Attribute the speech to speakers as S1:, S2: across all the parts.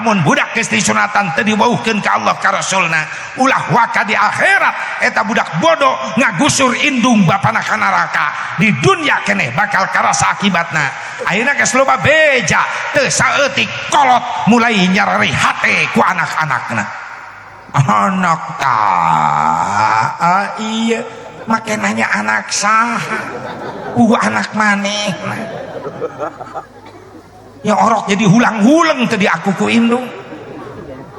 S1: Lamun budak geus disunatan teu diwauhkeun ka Allah ka Rasulna, ulah waka di akhirat eta budak bodoh ngagusur indung bapana ka neraka. Di dunya keneh bakal karasa akibatna. Ayeuna geus loba beja teu saeutik kolot mulai nyarari hate ku anak-anakna. Anak ta iya make nanya anak saha, anak maneh. Ya orok jadi hulang-huleng tadi aku ku indung.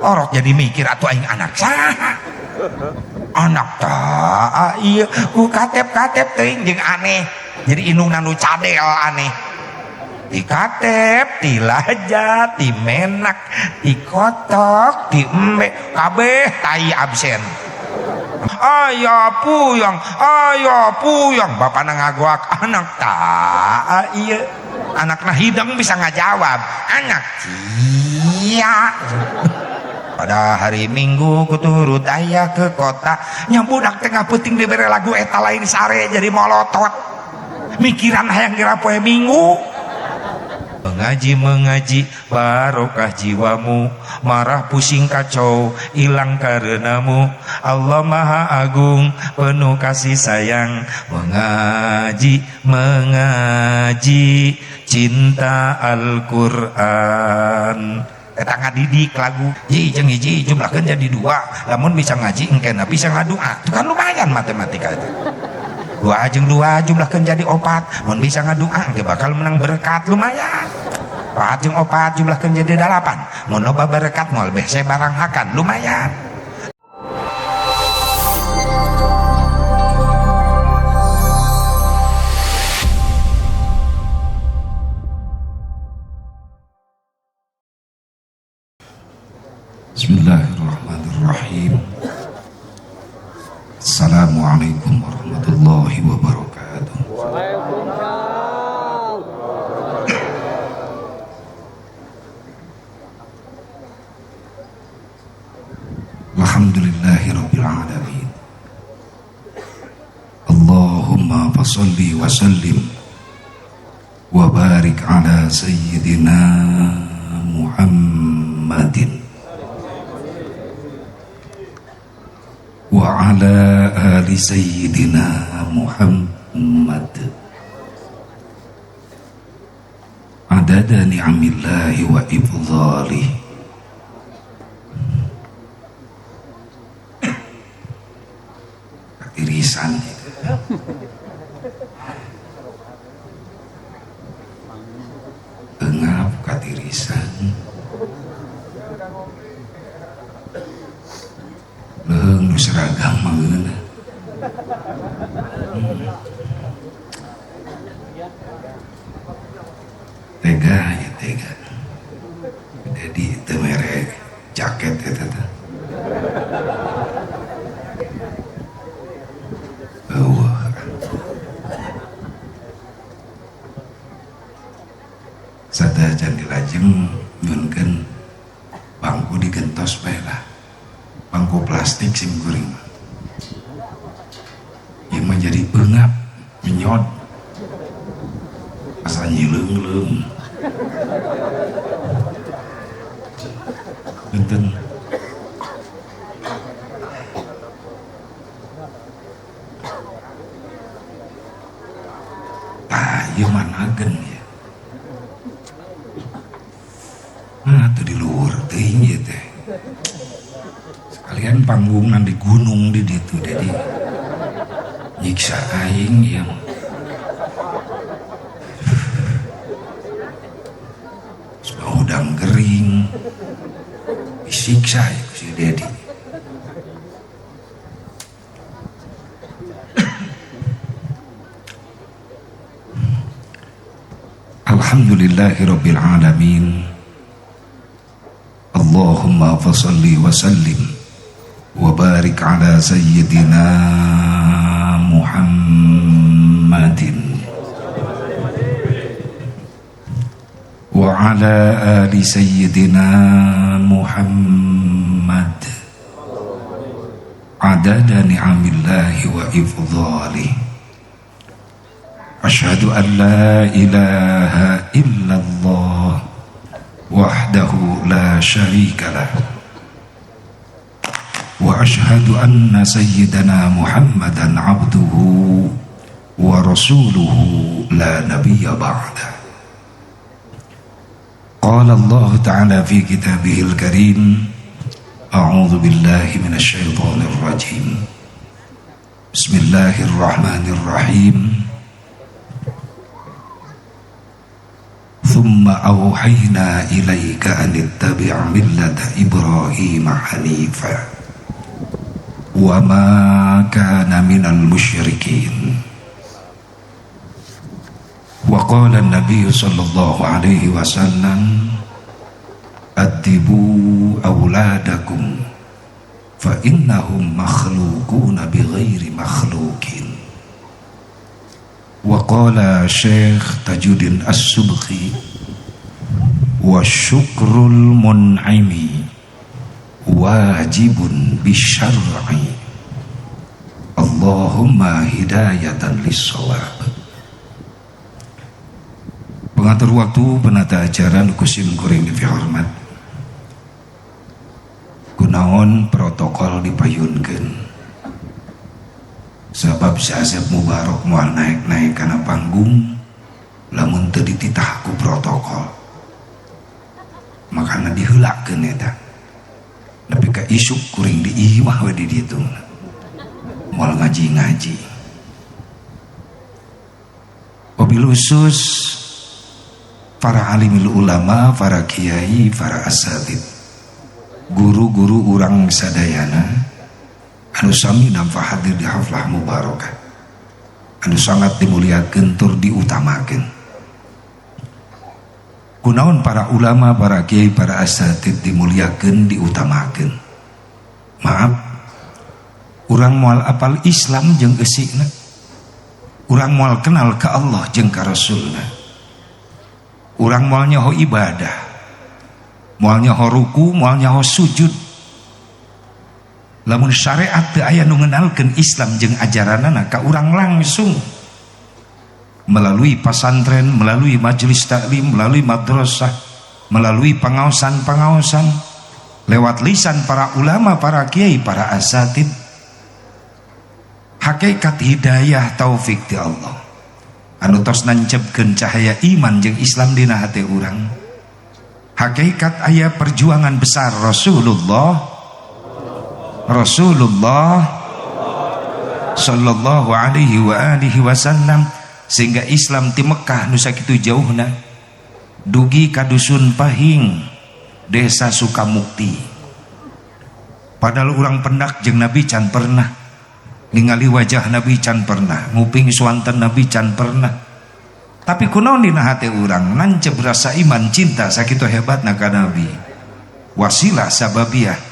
S1: Orok jadi mikir atuh aing anak saha. Anak ta iya ku katep-katep teuing jeung aneh. Jadi indungna nu cadel aneh. Dikatep, dilaja, dimenak, dikotok, diembe, kabeh tai absen. Ayah puyang, ayah puyang, bapana ngagoak anak ta iya. Anakna hidang bisa ngajawab, anak iya. Pada hari Minggu kuturut ayah ke kota. Nya budak tengah peuting dibere lagu eta lain sare jadi molotot. Mikiran hayang kira poe Minggu. Mengaji mengaji barokah jiwamu, marah pusing kacau hilang karenamu. Allah Maha Agung penuh kasih sayang. Mengaji mengaji cinta Al-Qur'an. Eta ngadidik lagu hiji jeung hiji jumlahkeun jadi dua. Lamun bisa ngaji engkena bisa ngadua. Itu kan lumayan matematika itu. Dua jeung dua jumlahkeun jadi opat. Mun bisa ngadua engke bakal menang berkat lumayan. Opat jeung opat jumlahkeun jadi dalapan. Mun loba berkat moal bese barang hakan lumayan.
S2: Bismillahirrahmanirrahim. Assalamualaikum warahmatullahi wabarakatuh.
S3: Waalaikumsalam.
S2: Alhamdulillahirabbil alamin. Allahumma fasholli wa sallim wa barik ala sayyidina Muhammadin wa ala ali sayyidina Muhammad adada ni'amillahi wa ifdhalih. Katirisan engap katirisan leung nu seragam mangeuna. Tega ya tega. Jadi teu mere jaket eta teh. Eueuh. Sadajan dilajeng nyunkeun bangku digentos bae lah. Bangku plastik sim kuring mah. Ieu mah jadi eungap, menyot. Asa nyileung-leung. Punten. Tah ieu mah nagen ya. Nah, teu di luhur teuing ieu teh. Sekalian panggungan di gunung di ditu jadi nyiksa aing ieu mah. Udang kering disiksa ya ku si Dedi. Alhamdulillahirabbil alamin. Allahumma fasholli wa sallim wa barik ala sayyidina Muhammadin wa ala ali sayyidina Muhammad adada ni'amillahi wa ifdhalih. Asyhadu an la ilaha illallah wahdahu la syarika lah wa ashhadu anna sayyidana Muhammadan abduhu wa rasuluhu la nabiyya ba'da. Qala Allah ta'ala fi kitabihil karim, a'udzu billahi minasy syaithanir rajim. Bismillahirrahmanirrahim. Thumma awhayna ilaika an ittabi' millata Ibrahim hanifa wa ma kana minal musyrikin. Wa qala an-nabiy sallallahu alaihi wasallam, addibu awladakum fa innahum makhluquna bighairi makhluqin. Wa qala Syekh Tajuddin As-Subki, wa syukrul mun'imi wajibun bisyar'i. Allahumma hidayatan lis-shawab. Pengatur waktu, penata acara, kusim kuring dihormat. Kunaon protokol dipayunkeun. Sabab si Asep Mubarok moal naik-naik kana panggung lamun teu dititah ku protokol. Makana diheulakeun eta. Nepi ka isuk kuring di imah we di ditu. Moal ngaji-ngaji. Wabil khusus para alimil ulama, para kiai, para asatid, guru-guru urang sadayana anu sami nampa hadir di haflah mubarakah, anu sangat dimuliakeun tur diutamakeun. Kunaon para ulama, para kiai, para asatid dimuliakeun, diutamakeun? Maaf, urang moal apal Islam jeung eusina, urang moal kenal ka Allah jeung ka Rasulna, urang moal nyaho ibadah, moal nyaho ruku, moal nyaho sujud. Lamun syariat teu aya nu ngenalkeun Islam jeung ajaranana ka urang langsung melalui pasantren, melalui majelis taklim, melalui madrasah, melalui pengaosan-pengaosan, lewat lisan para ulama, para kiai, para asatid. Hakikat hidayah taufik ti Allah anu tos nancepkeun cahaya iman jeung Islam dina hate urang. Hakikat aya perjuangan besar Rasulullah sallallahu alaihi wa alihi wasallam, sehingga Islam ti Mekah nu sakitu jauhna dugi ka dusun Pahing, desa Sukamukti. Padahal urang pendak jeung Nabi can pernah ningali wajah Nabi, can pernah nguping suanten Nabi, can pernah. Tapi kunaon dina hate urang nancep rasa iman cinta sakitu hebatna ka Nabi? Wasilah sababiyah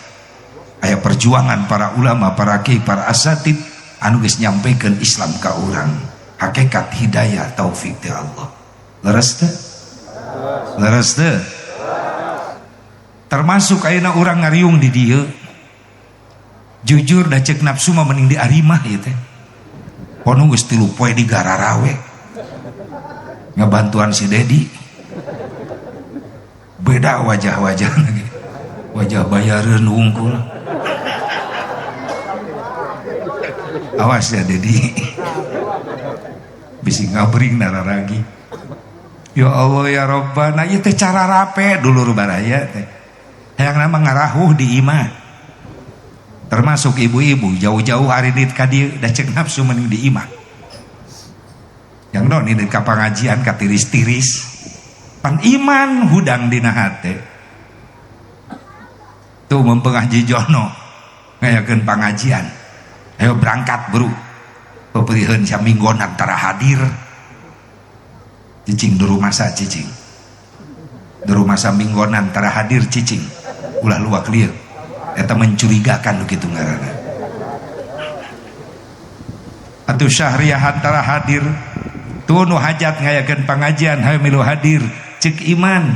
S2: aya perjuangan para ulama, para kiai, para asatid anu geus nyampaikan Islam ka urang. Hakikat hidayah taufik ti Allah. Leres teu? Leres teu? Termasuk ayeuna urang ngariung di dieu. Jujur da ceuk nafsu mah mending di arimah ieu teh. Pono geus 3 poe di gararawe. Ngabantuan si Dedi. Beda wajah-wajah lagi. Wajah bayareun wungkul. Awas ya Dedi, bisi ngabring nararagi. Ya Allah ya Rabbana, ieu teh cara rape dulur baraya teh. Hayang nama ngarahuh di imah. Termasuk ibu-ibu jauh-jauh hari dit ka dieu da ceuk nafsu mending di imah. Yang don ini ka pangajian ka tiris-tiris. Pan iman hudang dina hate. Tuh mempengaji Jono ngayakeun pangajian. Ayo berangkat bro, peperihan saminggon antara hadir. Cicing di rumah sa cicing, di rumah saminggon antara hadir cicing, ulah luak lieu, eta mencurigakan begitu ngaranna. Atuh syahriah antara hadir, tuh nu hajat ngayakeun pangajian, hayo milu hadir, cek iman,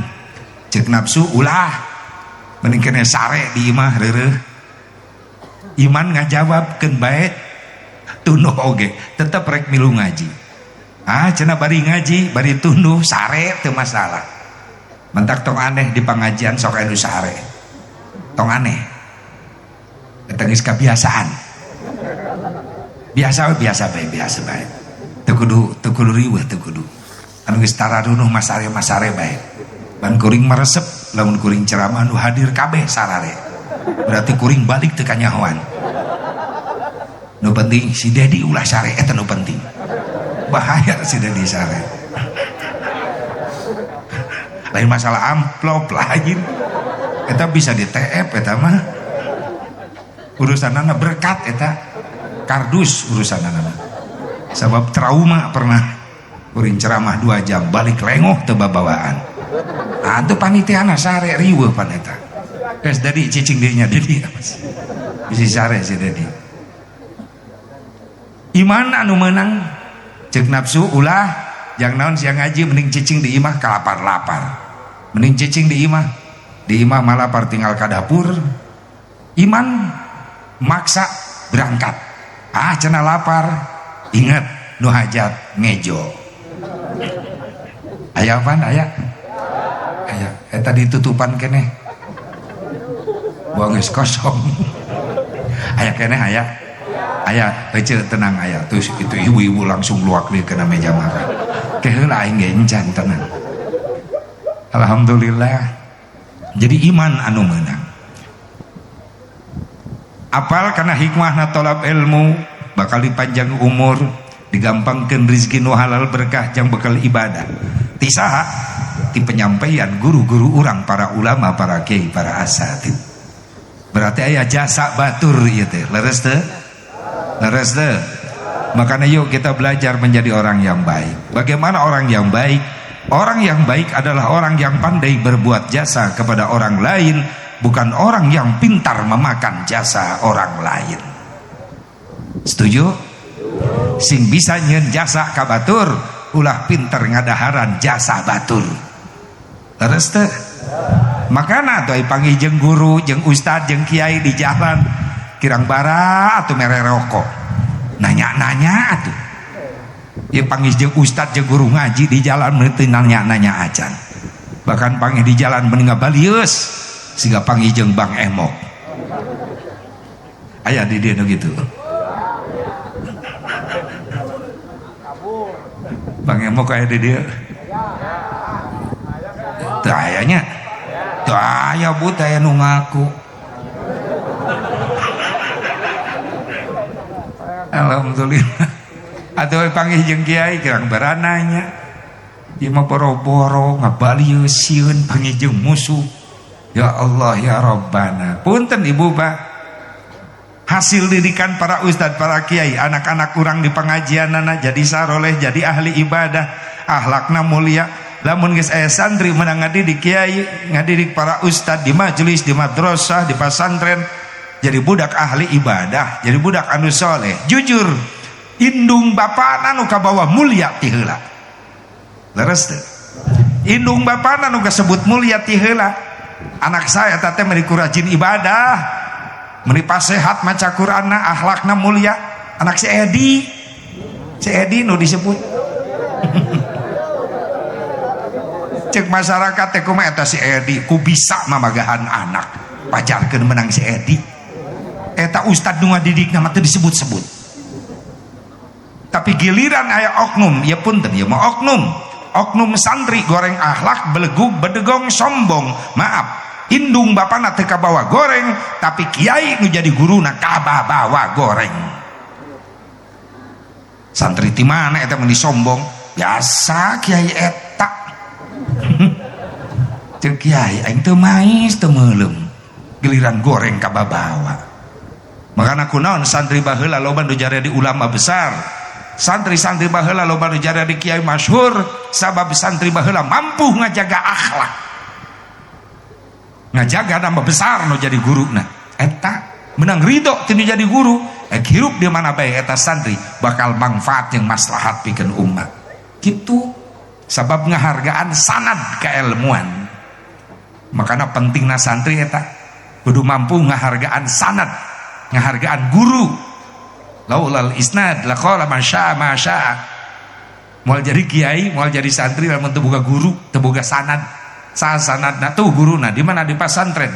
S2: cek nafsu ulah, mending kene sare di imah reureuh. Iman ngajawab keun bae tunduh oge tetep rek milu ngaji. Ah cenah bari ngaji bari tunduh sare teu masalah. Mentak tong aneh di pengajian sok anu sare. Tong aneh. Eta geus kabiasaan. Biasa biasa bae, biasa bae. Teu kudu riweuh, teu kudu. Anu geus tararunuh masare-masare bae. Ban kuring meresep lamun kuring ceramah nu hadir kabeh sarare. Berarti kuring balik teu kanyahoan. Nu penting si Dedi ulah sare, eta nu penting. Bahaya si Dedi sare. Lain masalah amplop lain. Eta bisa di TF eta mah. Urusanana berkat eta. Kardus urusanana mah. Sabab trauma pernah kuring ceramah 2 jam balik lengoh teu babawaan. Atuh panitiana sare riweuh pan eta. Geus Dedi cicing dirinya Dedi. Bisi sare si Dedi. Iman anu meunang cek nafsu ulah jang naon siang ngaji mending cicing di imah kalapar-lapar. Mending cicing di imah. Di imah malapar tinggal ka dapur. Iman maksa berangkat. Ah cenah lapar. Ingat nu hajat ngejo. Aya apaan aya? Aya eta ditutupan keneh. Buang geus kosong. Aya keneh aya. Aya heuceu tenang aya. Terus itu ibu-ibu langsung luak deui kana meja makan. Teh heula aing ge encan tenang. Alhamdulillah. Jadi iman anu meunang. Apal kana hikmahna tolab ilmu bakal dipanjang umur, digampangkeun rezeki nu halal berkah jang bekal ibadah. Ti saha? Ti penyampaian guru-guru urang, para ulama, para kiai, para asatid. Berarti aya jasa batur ieu teh. Leres teu? Leres teu? Makanya yuk kita belajar menjadi orang yang baik. Bagaimana orang yang baik? Orang yang baik adalah orang yang pandai berbuat jasa kepada orang lain, bukan orang yang pintar memakan jasa orang lain. Setuju? Sing bisa nyeun jasa ka batur, ulah pintar ngadaharan jasa batur. Leres teu? Makana atuh panggih jeung guru, jeung ustad, jeung kiai di jalan, kirang bara atuh mere rokok. Nanya-nanya atuh. Ieu panggih jeung ustad jeung guru ngaji di jalan meni teu nanya-nanya acan. Bahkan panggih di jalan meni ngabalieus siga panggih jeung Bang Emok. Aya di dieu nu kitu. Bang Emok aya di dieu. Teu aya nya. Teu aya bu, teu aya nu ngaku. Alhamdulillah. Atuh panggih jeung kiai kirang barananya. Ieu mah boro-boro ngabalieus sieun panggih jeung musuh. Ya Allah ya Rabbana. Punten Ibu Pak. Hasil didikan para ustad, para kiai, anak-anak kurang di pengajianana jadi saroleh, jadi ahli ibadah, akhlakna mulia. Lamun geus aya santri menang ngadidik kiai, ngadidik para ustad di majelis, di madrasah, di pesantren, jadi budak ahli ibadah, jadi budak anu soleh, jujur, indung bapana nu kabawa mulia ti heula. Leres teu? Indung bapana nu kasebut mulia ti heula. Anak saya teh meni ku rajin ibadah, meni pasehat maca Qur'anna, akhlakna mulia. Anak si Edi, si Edi nu disebut. Cek masyarakat teh kumaha eta si Edi, ku bisa mamagahan anak, pajarkeun menang si Edi. Eta ustad nu ngadidikna mah teu disebut-sebut. Tapi giliran aya oknum, ya punten ieu mah oknum. Oknum santri goreng akhlak, belegug, bedegong, sombong. Maaf, indung bapana teu kabawa goreng, tapi kiai nu jadi guruna kababawa goreng. Santri ti mana eta meni sombong? Biasa kiai eta. Ceuk kiai aing teu mais teu meuleum. Giliran goreng kababawa. Makana kunaon santri baheula loba nu jadi ulama besar. Santri-santri baheula loba nu jadi kiai masyhur, sabab santri baheula mampu ngajaga akhlak. Ngajaga nama besar nu jadi guruna. Eta menang ridho ti nu jadi guru, hirup di mana bae eta santri bakal manfaat jeung maslahat pikeun umat. Kitu sabab ngahargaan sanad keilmuan. Makana pentingna santri eta kudu mampu ngahargaan sanad, ngahargaan guru. Laulal isnad laqala man syaa ma syaa. Moal jadi kiai, moal jadi santri lamun teu boga guru, teu boga sanad. Saha sanadna tuh guruna di mana di pasantren.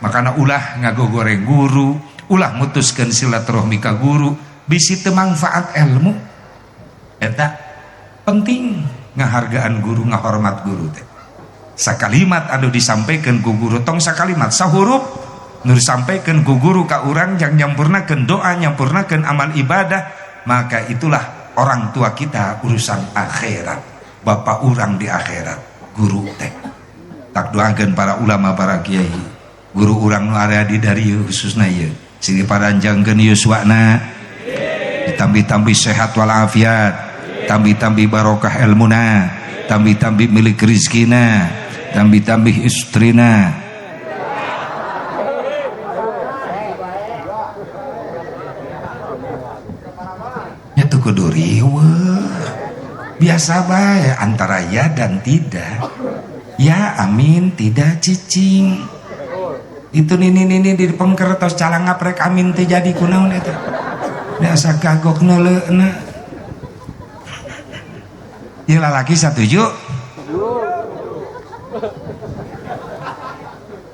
S2: Makana ulah ngagogoreng guru, ulah mutuskeun silaturahmi ka guru, bisi teu mangfaat ilmu. Eta penting ngahargaan guru, ngahormat guru teh. Sakalimat anu disampaikan ku guru, tong sakalimat sahurup nu disampaikan ku guru ka urang jang nyampurnakeun doa, nyampurnakeun amal ibadah, maka itulah orang tua kita urusan akhirat, bapak urang di akhirat, guru teh. Tak doakeun para ulama, para kiai, guru urang nu area di darieu khususna ieu, sing diparanjangkeun yuswana, ditambih-tambih sehat walafiat, tambih-tambih barokah ilmuna, tambih-tambih milik rizkina, tambih-tambih istrina. Nya teu kudu riweuh. Biasa bae antara ya dan tidak. Ya amin, tidak cicing. Itu nini-nini di pengker tos calangap rek amin teu jadi kunaon eta. Biasa kagok neuleuna. Ieu lalaki satuju?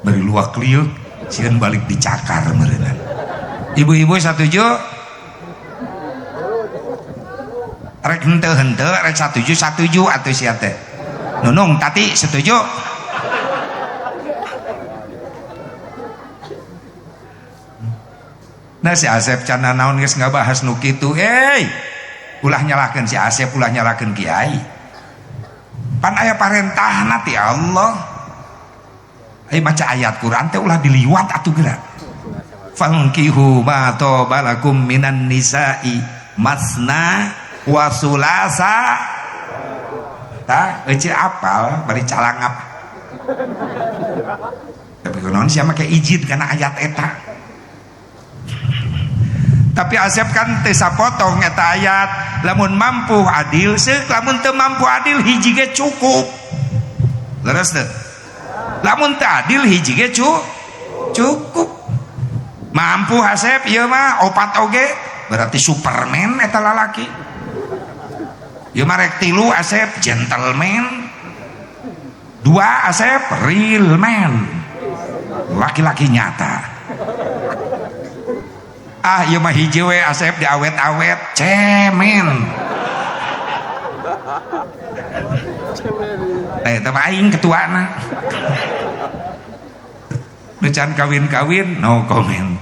S2: Bari luak liuk sieun balik dicakar meureunna. Ibu-ibu satuju? Rek henteu-henteu rek satuju satuju atuh sia teh. Nunung tati setuju? Nah si Asep can naon geus ngabahas nu kitu. Ulah nyalahkeun si Asep, ulah nyalahkeun kiai. Pan aya parentahna ti Allah. Ayo maca ayat Quran teh ulah diliwat atuh geura. Fankihu ma tobalakum minan nisa'i masna wa sulasa. Tah euceu apal bari calangap. Tapi kunaon sia make izin kana ayat eta. Tapi Asep kan teu sapotong eta ayat, lamun mampu adil seuk, lamun teu mampu adil hiji ge cukup. Leres teu? Lamun teu adil hiji ge cukup. Mampu Asep ieu mah opat oge berarti Superman eta lalaki. Ieu mah rek tilu Asep gentleman. Dua Asep real man. Laki-laki nyata. Ah ieu mah hiji we Asep diawet-awet cemen. Eta mah aing ketuana. Nu can kawin-kawin no comment.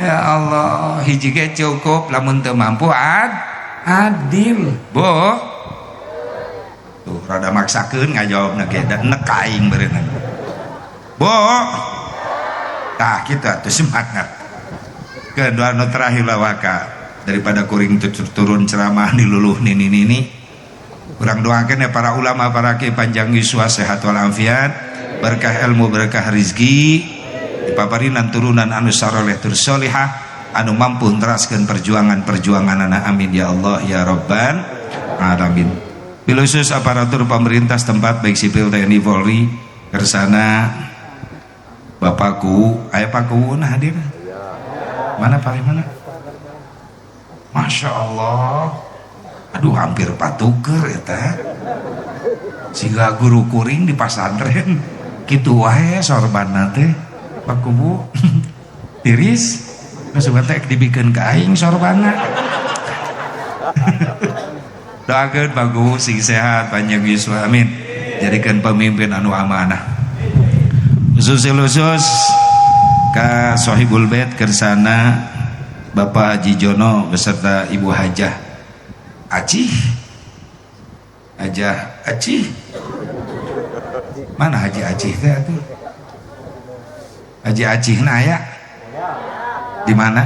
S2: Ya Allah, hiji ge cukup lamun teu mampu adil. Bo. Tuh rada maksakeun ngajawabna ge da nek ka aing beureunna. Bo. Tah kitu atuh semangat. Kedua nu terakhir lawaka daripada kuring turun ceramah niluluh nini-nini. Urang doakeun ya para ulama, para kiai panjang yuswa sehat walafiat, berkah ilmu, berkah rizki, dipaparinan turunan anu saroleh tur solihah, anu mampu neraskeun perjuangan-perjuanganana. Amin ya Allah ya Rabbal alamin. Pilusus aparatur pemerintah setempat baik sipil TNI Polri kersana Bapakku, aya Pak Kuwu nah hadir. Mana Pak mana? Masya Allah. Aduh hampir patuker eta. Siga guru kuring di pasantren. Kitu wae sorbanna teh Pak Kuwu. Tiris masukan teh dibikeun ka aing sorbanna. Doakeun Pak Kuwu sing sehat panjang yuswa amin. Jadikeun pemimpin anu amanah. Khusus ka Sohibul Bait kersana Bapak Haji Jono beserta Ibu Hajah Acih. Hajah Acih. Mana Haji Acih teh atuh? Haji Acih na aya? Di mana?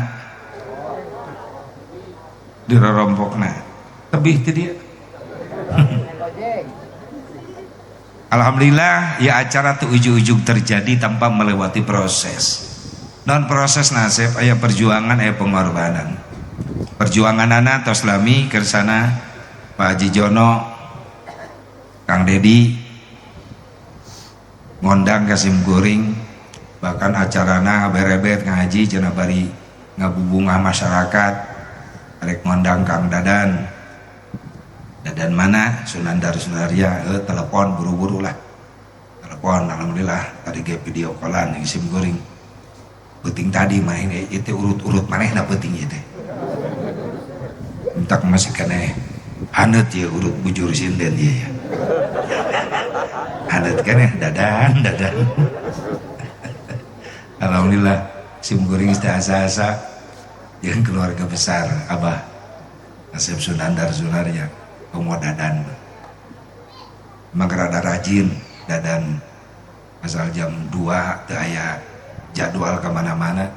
S2: Di rorompokna. Tebih teh dia. Alhamdulillah ya acara tuh ujug-ujug terjadi tanpa melewati proses. Non proses nasib aya perjuangan aya pengorbanan. Perjuangan anak tos lami kersana Pak Haji Jono, Kang Dedi ngondang ka sim kuring, bahkan acarana berebet ngaji cenah bari ngabubungah masyarakat rek ngondang Kang Dadan. Dadan mana Sunandar Sunarya telepon buru-buru lah. Telepon alhamdulillah tadi ge video callan jeung sim kuring. Peuting tadi main ieu teh urut-urut manehna peuting ieu teh. Entak masih keneh haneut ieu urut bujur sinden ieu ya. Haneut keneh dadan dadan. Alhamdulillah sim kuring teh asa-asa jeung keluarga besar Abah Asep Sunandar Sunarya komo dadan. Emang rada rajin dadan asal jam 2 teu aya jadwal ka mana-mana.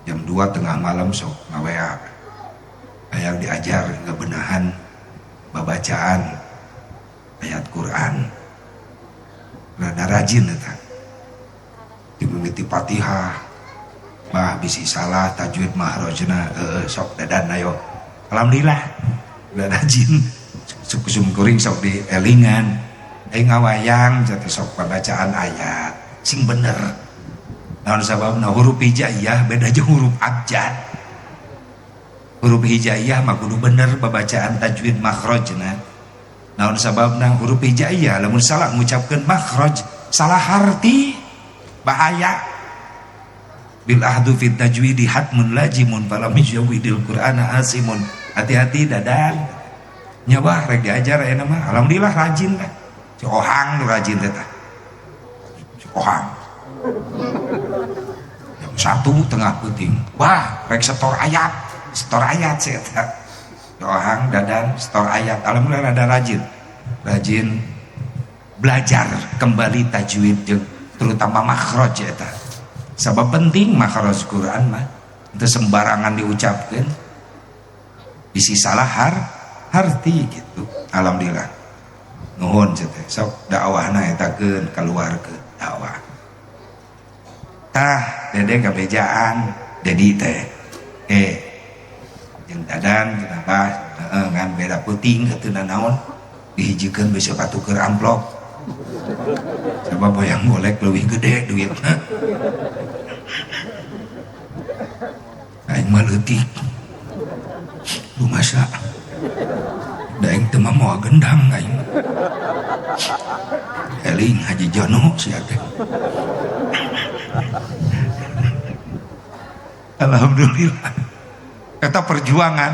S2: Jam 2 tengah malam sok nga-WA. Hayang diajar ngebenahan babacaan ayat Quran. Rada rajin eta. Dimimiti Fatihah, bah bisi salah tajwid mahrajna sok dadan ayo. Alhamdulillah udah rajin. Kusum kuring sok dielingan. Ngawayang jatuh sok pembacaan ayat sing bener. Naon sababna huruf hijaiyah beda jeung huruf abjad. Huruf hijaiyah mah kudu bener babacaan tajwid makhrajna. Naon sababna huruf hijaiyah lamun salah ngucapkeun makhraj salah arti bahaya. Bil ahdu fit tajwidi hatmun lajimun falam yujawidil qur'ana asimun. Hati-hati dadan. Nyabah rek diajar ayeuna mah alhamdulillah rajin lah. Si Ohang nu rajin teh tah. Si Ohang. Jam 1 tengah peuting. Wah, rek setor ayat. Setor ayat sih eta. Si Ohang dadan setor ayat. Alhamdulillah rada rajin. Rajin belajar kembali tajwid jeung terutama makhraj eta. Sabab penting makhraj Quran mah. Teu sembarangan diucapkeun. Bisi salah harti gitu. Alhamdulillah. Nuhun teh sok dakwahna eta keun kaluarkeun dakwah. Tah dede kabejaan dedi teh. Jeung dadan kenapa heeh ngan beda peuting heuteuna naon dihijikeun bisi patuker amplop. Sabab hayang golek leuwih gede duitna. Aing mah leutik. Rumasa da aing teu mawa gendang aing. Eling Haji Jono sia teh. Alhamdulillah. Eta perjuangan.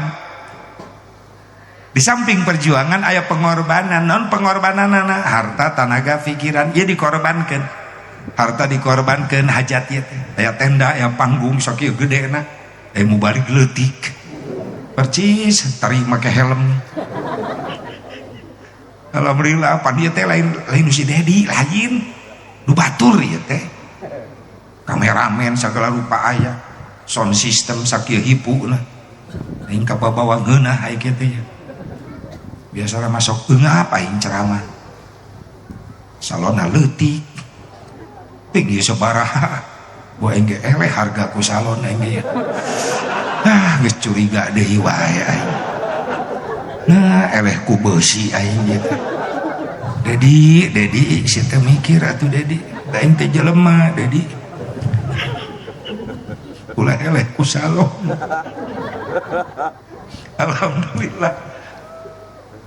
S2: Di samping perjuangan aya pengorbanan. Non pengorbananana harta, tanaga, pikiran ieu dikorbankeun. Harta dikorbankeun hajat ieu teh. Aya tenda, aya panggung sakieu gedena. Aya mubalik leutik. Percis tari make helm. Alhamdulillah pan ieu teh lain lain si Dedi lain. Nu batur ieu teh. Kameramen sagala rupa aya. Sound system sakieu hipuna. Aing kababawa ngeunah aing kieu teh. Biasana masuk eungap aing ceramah. Salonna leutik. Tinggi sabaraha. Gua aing ge eleh harga ku salon aing ge. Ah, geus curiga deui wae aing. Nah, eleh ku beusi aing gitu. Dedi, Dedi, si teh mikir atuh Dedi. Da aing teh jelema, Dedi. Ulah eleh ku salon. Alhamdulillah.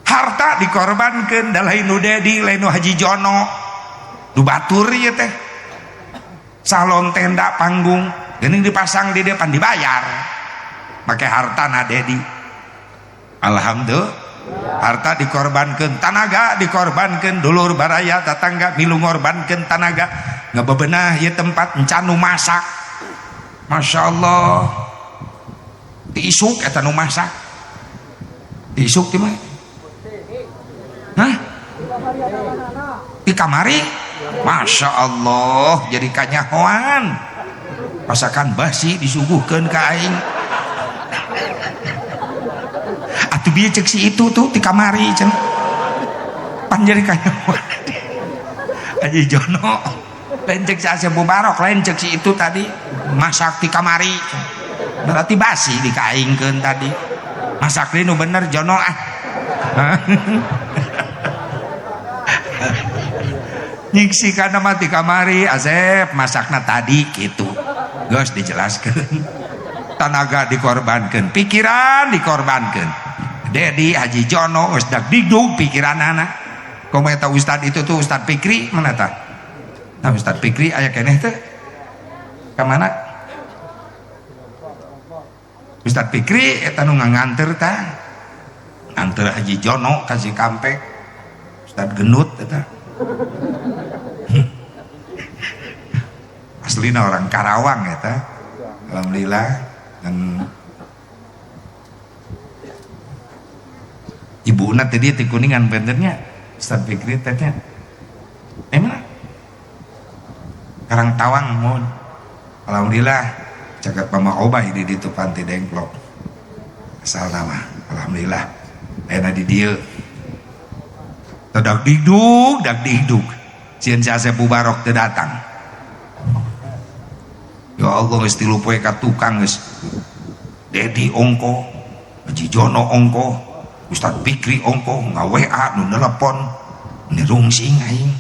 S2: Harta dikorbankeun da lain nu Dedi, lain nu Haji Jono. Nu batur ieu teh. Salon tenda panggung geuning dipasang di depan dibayar. Make harta na Dedi. Alhamdulillah. Harta dikorbankeun, tanaga dikorbankeun, dulur baraya tetangga milu ngorbankeun tanaga ngebebenah ieu tempat encan nu masak. Masya Allah. Diisuk eta nu masak. Diisuk ti mah. Hah? Di kamari? Masya Allah, jadi kanyahoan. Masakan basi disuguhkeun ka aing. Atuh bieu cek si itu tuh di kamari cenah. Pan jadi kanyahoan. Haji Jono lain cek si Asep Mubarok, lain cek si itu tadi masak di kamari. Berarti basi dikaingkeun tadi. Masak deui nu bener Jono ah. Nyiksi kana mah di kamari Asep masakna tadi gitu. Geus dijelaskeun. Tanaga dikorbankeun, pikiran dikorbankeun.
S1: Dedi Haji Jono geus dagdigdug pikiranana. Komo eta ustad itu tuh Ustad Fikri mana tah? Nah Ustad Fikri aya keneh teh. Ka mana? Ustad Fikri eta nu nganter tah. Nganter Haji Jono ka Cikampek. Ustad gendut eta. Aslina orang Karawang eta. Alhamdulillah dan ibuna tadi di Kuningan benternya Ustad Fikri teh nya. Mana? Karangtawang mun. Alhamdulillah caket Mama Obay di ditu Panti Dengklok. Asal nama alhamdulillah ayeuna di dieu. Dak digdug, dak digdug. Sieun si Asep Mubarok teu datang. Ya Allah geus 3 poe ka tukang geus. Dedi ongko, Haji Jono ongko, Ustad Fikri ongko, nga-WA nu nelepon, nirungsing aing.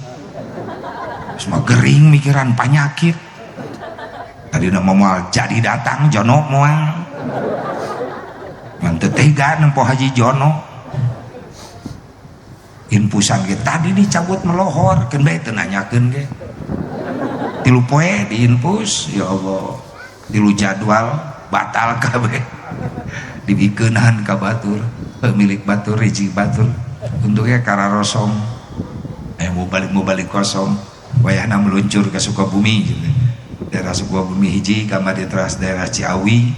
S1: Geus mah gering mikiran panyakit. Tadina moal jadi datang Jono moal. Ngan teu tega nempo Haji Jono. Inpusan ge tadi dicabut melohor, keun bae teu nanyakeun ge. 3 poe diinpus, ya Allah. 3 jadwal batal kabeh. Dibikeunan ka batur, pemilik batur, riji batur. Untungnya kararosong. Mau balik kosong. Wayahna meluncur ke Sukabumi gitu. Daerah Sukabumi hiji, kamari teras daerah Ciawi,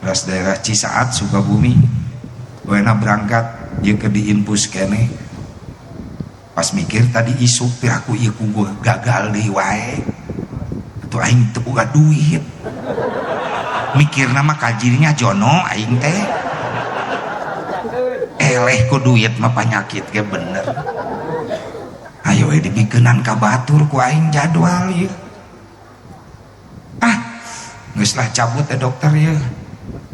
S1: teras daerah Cisaat Sukabumi. Wayahna berangkat ieu ke diinpus keneh. Pas mikir tadi isuk piraku ieu ku gua gagal deui wae. Atuh aing teu boga duit. Mikirna mah kajirinya Jono aing teh. Eleh ku duit mah panyakit ge bener. Ayo we dibikeunan ka batur ku aing jadwal ieu. Ah, geus lah cabut teh dokter ieu.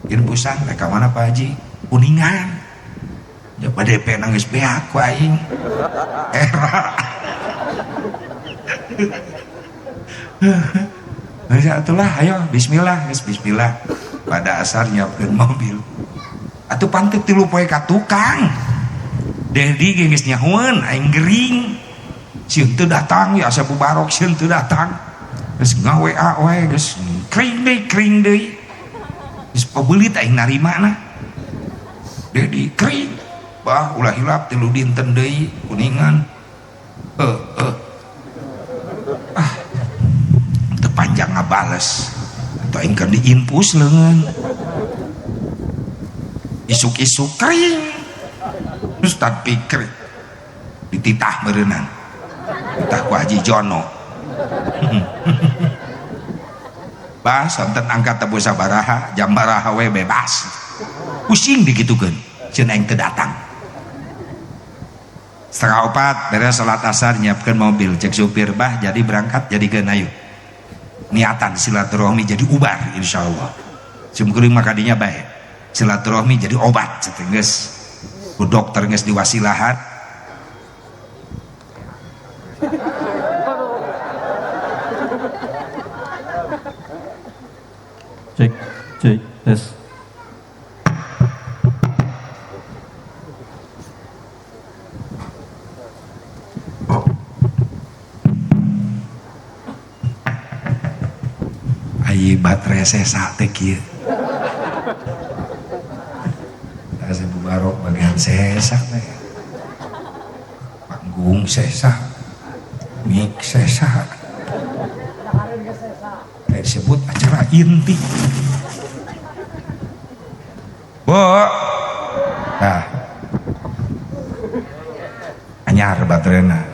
S1: Inpusan rek ka mana Pak Haji? Kuningan. Ya bade pe nangis beak ku aing. Era. Geus atulah ayo bismillah geus bismillah. Pada asar nyiapkeun mobil. Atuh panteu 3 poe ka tukang. Dedi ge geus nyahoeun aing gering. Sieun teu datang ya Asep Mubarok sieun teu datang. Geus nga-WA wae geus kring deui. Geus pabeulit aing narimana. Dedi kring. Bah ulah hilap 3 dinten deui Kuningan. Ah teu panjang ngabales. Atuh aing keur diinpus leungeun. Isuk-isuk kering. Ustad Fikri dititah meureunang. Dititah ku Haji Jono. Bah sonten angkat teu sabaraha, jam baraha we bebas. Pusing digitukeun, cenah aing teu datang. 3:30 beres salat asar nyiapkeun mobil, cek supir bah jadi berangkat jadikeun ayo. Niatan silaturahmi jadi ubar insyaallah. Sim kuring mah kadinya bae. Silaturahmi jadi obat cenah geus. Ku dokter geus diwasilahan.
S3: Cek, cek, tes.
S1: Ayi baterai sesa teh kieu. Asep Mubarok bagian sesa teh. Panggung sesa, mic sesa. Kayak disebut acara inti. Bu. Nah. Anyar baterena.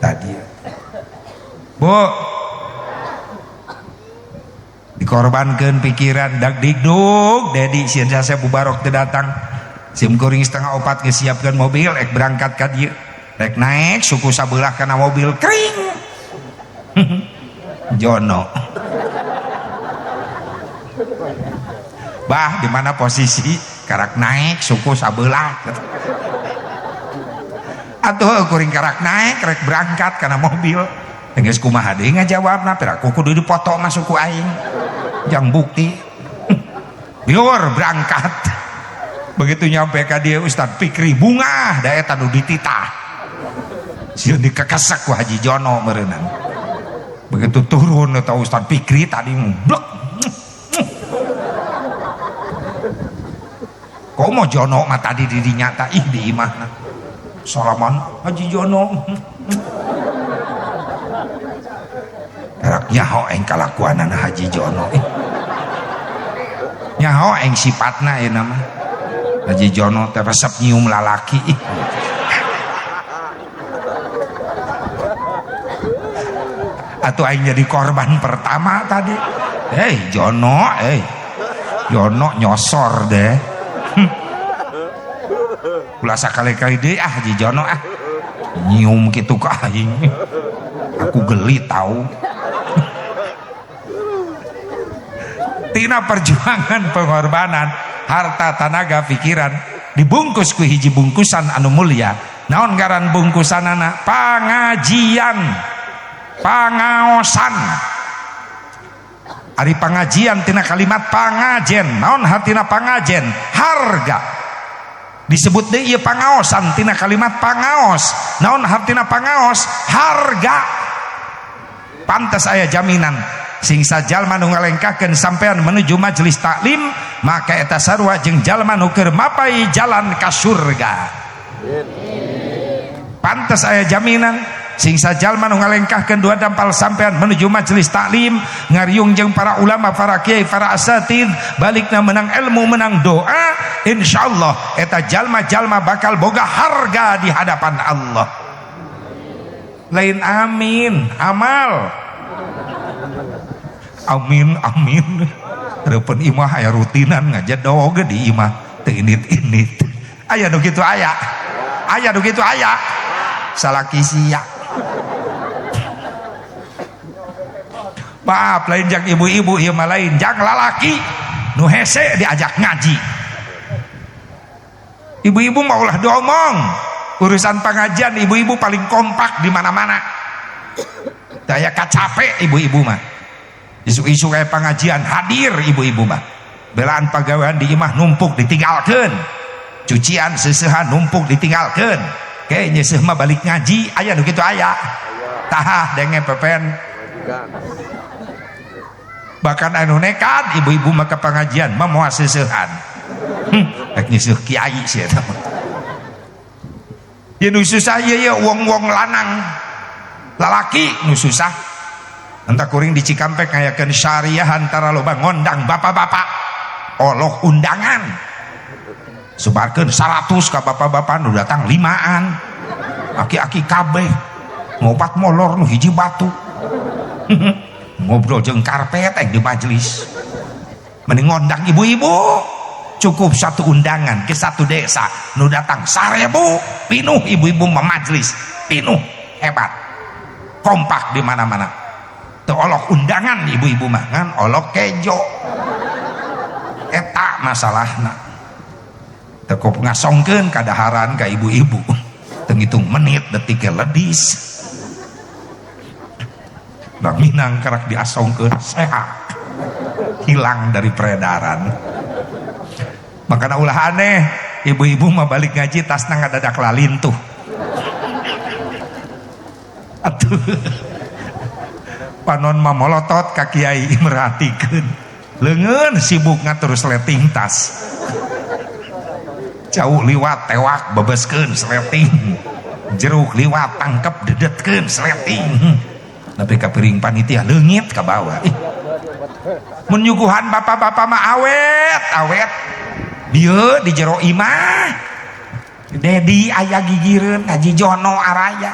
S1: Tadi. Bu. Dikorbankan pikiran dak dikduk Dedi sieun Asep Mubarok teu datang. Sim kuring 3:30 geus siapkeun mobil ek berangkat ka dieu. Rek naik suku sabelah kana mobil kering. Jono. Bah di mana posisi karak naik suku sabelah. Atuh kuring karak naik rek berangkat kana mobil. Geus kumaha deui ngajawabna piraku kudu dipoto mah suku aing. Jang bukti. Biur berangkat. Begitu nyampe ka dieu Ustad Fikri bungah da eta nu dititah. Sieun dikekesek ku Haji Jono meureunnan. Begitu turun eta Ustad Fikri tadi blek. Komo Jono mah tadi di dinya tah ih di imahna. Salaman Haji Jono. Karak nyaho aing kalakuanana Haji Jono. Nyaho aing sipatna ieu mah. Haji Jono teh resep nyium lalaki. Atuh aing jadi korban pertama tadi. Hei Jono, Jono nyosor deh. Ulah sakali-kali deui ah Haji Jono ah. Nyium kitu ka aing. Aku geli tahu. Tina perjuangan pengorbanan harta tenaga pikiran dibungkus ku hiji bungkusan anu mulia. Naon ngaran bungkusanana? Pangajian, pangaosan. Ari pangajian tina kalimat pangajen. Naon hartina pangajen? Harga. Disebut deui ieu pangaosan tina kalimat pangaos. Naon hartina pangaos? Harga. Pantes aya jaminan sing sajalma nu ngalengkahkeun sampean menuju majelis taklim maka eta sarua jeung jalma nu keur mapai jalan ka surga. Pantes aya jaminan sing sajalma nu ngalengkahkeun dua dampal sampean menuju majelis taklim ngariung jeung para ulama, para kiai, para asatid, balikna menang ilmu, menang doa, insyaallah eta jalma-jalma bakal boga harga di hadapan Allah. Lain amin, amal. Amin amin. Reupeun imah aya rutinan ngajedog di imah teu indit-indit. Aya nu kitu aya. Aya nu kitu aya. Salaki sia. Maaf lain jang ibu-ibu ieu mah lain jang lalaki nu hese diajak ngaji. Ibu-ibu mah ulah diomong. Urusan pengajian ibu-ibu paling kompak di mana-mana. Daya kacape ibu-ibu mah. Isu-isu kayak pengajian hadir ibu-ibu mah. Belaan pagawean di imah numpuk ditinggalkeun. Cucian seusehan numpuk ditinggalkeun. Ke nyeuseuh mah balik ngaji aya nu kitu aya. Tah denge pepen. Bahkan anu nekat ibu-ibu mah ke pengajian mah moal seusehan. Rek nyeuseuh kiai sia eta mah. Ieu nu susah ieu ye wong-wong lanang. Lalaki nu susah. Entah kuring di Cikampek ngayakeun syariah antara loba ngondang bapak-bapak. Olok undangan. Sebarkeun 100 ka bapak-bapak nu datang 5an. Aki-aki kabeh ngopat molor nu hiji batu. Ngobrol jeung karpet di majelis. Mending ngondang ibu-ibu. Cukup satu undangan ke satu desa nu datang 1000 pinuh ibu-ibu memajelis, pinuh hebat. Kompak di mana-mana. Teu olok undangan ibu-ibu mah ngan olok kejo. Eta masalahna. Teu ngasongkeun kadaharan ka ibu-ibu. Teu ngitung menit detik ledis. Bang Minang kerak diasongkeun sehat. Hilang dari peredaran. Makana ulah aneh, ibu-ibu mah balik ngaji tasna ngadadak lalintuh. Atuh. Panon mah molotot ka kiai merhatikeun. Leungeun sibuk ngatur sleting tas. Jauh liwat tewak bebeskeun sleting. Jeruk liwat tangkep dedetkeun sleting. Nepi ka piring panitia leungit ka bawah. Mun nyuguhan bapak-bapak mah awet, awet. Dieu di jero imah. Dedi aya gigireun, Haji Jono araya.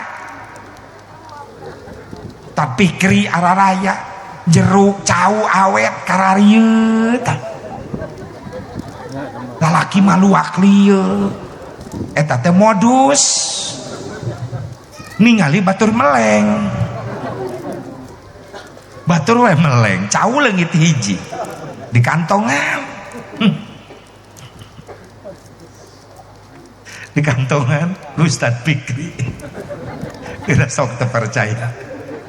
S1: Tapikri araraya, jeruk cau awet kararieu tah. Lalaki mah luak lieu. Eta teh modus. Ningali batur meleng. Batur we meleng, cau leungit hiji. Di kantongan. Di kantongan Ustad Fikri. Tidak sok terpercaya.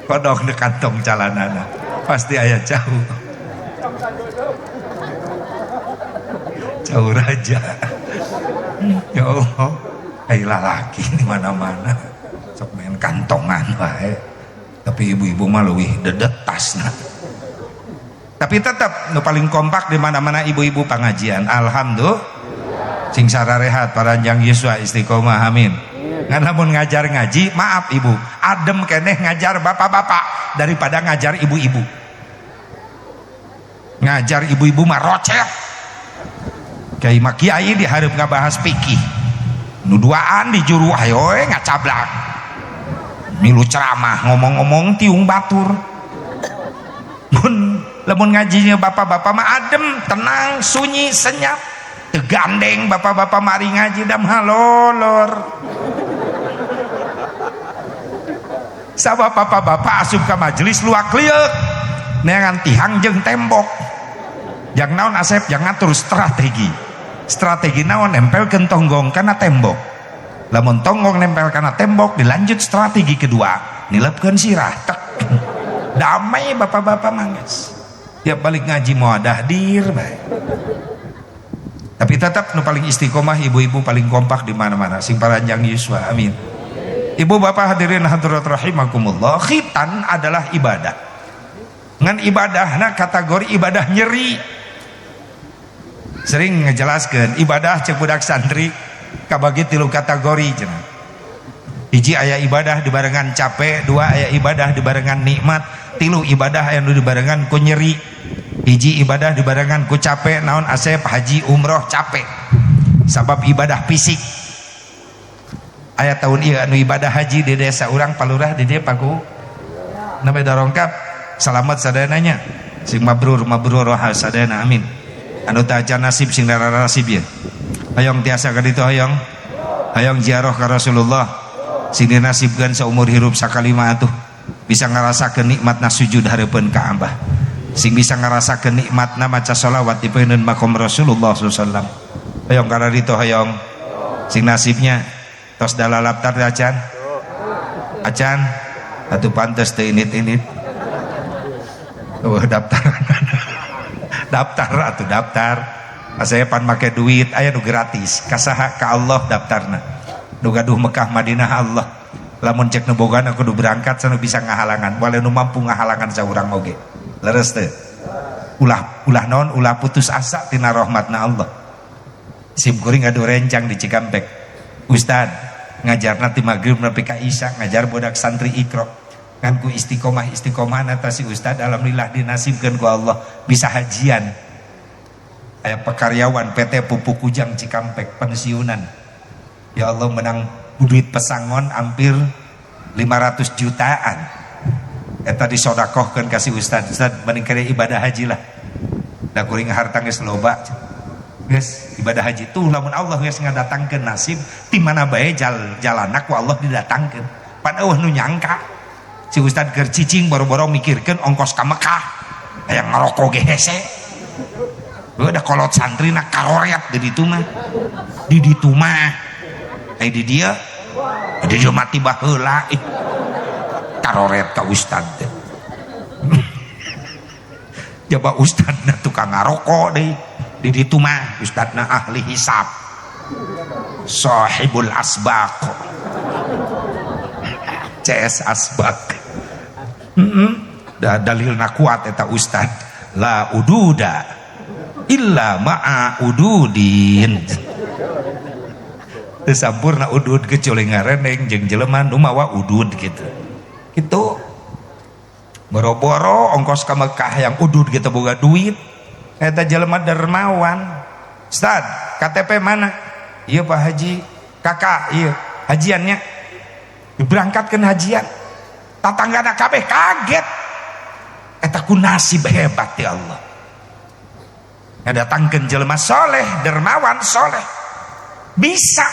S1: Kodok di kantong calanana pasti aya jauh. Jauh raja. Ya Allah, ayo lalaki di mana-mana sok main kantongan wae. Tapi ibu-ibu mah leuwih dedetasna. Tapi tetap nu paling kompak di mana-mana ibu-ibu pengajian. Alhamdulillah. Sing sararehat paranjang yuswa istiqomah, amin. Ngan lamun ngajar ngaji, maaf ibu, adem keneh ngajar bapak-bapak daripada ngajar ibu-ibu. Ngajar ibu-ibu mah rocet. Kiai mah kiai dihareup ngabahas fikih. Nu duaan di juru ayo we ngacablak. Milu ceramah ngomong-ngomong tiung batur. Mun lamun ngajinya bapak-bapak mah adem, tenang, sunyi, senyap. Teu gandeng bapak-bapak mari ngaji dam halolor. Sabab bapak-bapak asup ka majelis luak lieuk neangan tihang jeung tembok. Jang naon Asep, jang ngatur strategi. Strategi naon, nempelkeun tonggong kana tembok. Lamun tonggong nempel kana tembok, dilanjut strategi kedua, nilepkeun sirah. Tek. Damai bapak-bapak mangges. Tiap balik ngaji mau ada hadir bae. Tapi tetap nu paling istiqomah ibu-ibu paling kompak di mana-mana. Sing paranjang yuswa, amin. Ibu bapak hadirin hadirat rahimakumullah, khitan adalah ibadah. Ngan ibadahna kategori ibadah nyeri. Sering ngejelaskeun ibadah cek budak santri kabagi tilu kategori cenah. Hiji aya ibadah dibarengan capek, dua aya ibadah dibarengan nikmat, tilu ibadah aya nu dibarengan ku nyeri. Hiji ibadah dibarengan ku capek, naon Asep, haji umroh capek. Sabab ibadah fisik. Aya tahun ieu anu ibadah haji di desa urang palurah di dieu paku. Namanya darongkap, selamat sadananya. Sing mabrur mabrur roha sadayana, amin. Anu teu acan nasib sing darah nasib ye. Hayang tiasa ka ditu hayang. Hayang ziarah ka Rasulullah. Sing dinasibkeun saumur hirup sakali mah atuh bisa ngarasakeun nikmatna sujud hareupeun Ka'bah. Sing bisa ngarasakeun nikmatna maca sholawat di peuneun makom Rasulullah sallallahu alaihi wasallam. Hayang ka ditu hayang. Sing nasibnya tos dalalaptar teh acan. Acan atuh pantes teu init-init. Oh, daftar. Daftar atuh daftar. Asa pan make duit aya nu gratis. Kasaha ka Allah daftarna. Nu gaduh Mekah Madinah Allah. Lamun cek nu bogana kudu berangkat sanu bisa ngahalangan. Wale nu mampu ngahalangan saurang oge. Leres teu? Ulah ulah naon ulah putus asa tina rahmatna Allah. Sim kuring ngadu rencang di Cikampek. Ustad ngajarna ti magrib nepi ka isya ngajar budak santri Iqra. Ngan ku istiqomah istiqomah si ustad alhamdulillah dinasibkeun ku Allah bisa hajian. Aya pekaryawan PT Pupuk Kujang Cikampek pensiunan. Ya Allah menang duit pesangon hampir 500 jutaan. Eta disodakohkeun ka si ustad. Ustad mending kade ibadah haji lah. Da kuring harta geus loba. Geus ibadah haji tuh lamun Allah geus ngadatangkeun nasib ti mana bae jalana ku Allah didatangkeun. Pan eueuh nu nyangka. Si ustad keur cicing boro-boro mikirkeun ongkos ka Mekah. Aya ngaroko ge hese. Heuh da kolot santrina karoret di ditu mah. Di ditu mah. Aya di dieu. Di dieu mati baheula ih. Karoret ka ustad teh. Jaba ustadna tukang ngaroko deui. Di ditu mah ustadna ahli hisab. Sahibul asbaq. CS asbaq. Dalilna kuat eta ustad. La ududa illa ma'a ududin. Teu sampurna udud kecuali ngareneng jeung jelema nu mawa udud gitu. Gitu. Boro-boro ongkos ka Mekah yang udud gitu boga duit. Eta jelema dermawan. Ustad, KTP mana? Iya Pak Haji. Kakak, iya. Hajiannya diberangkatkan hajian. Tatanggana kabeh kaget. Eta ku nasib hebat ya Allah. Ngadatangkeun jelema soleh, dermawan soleh. Bisa.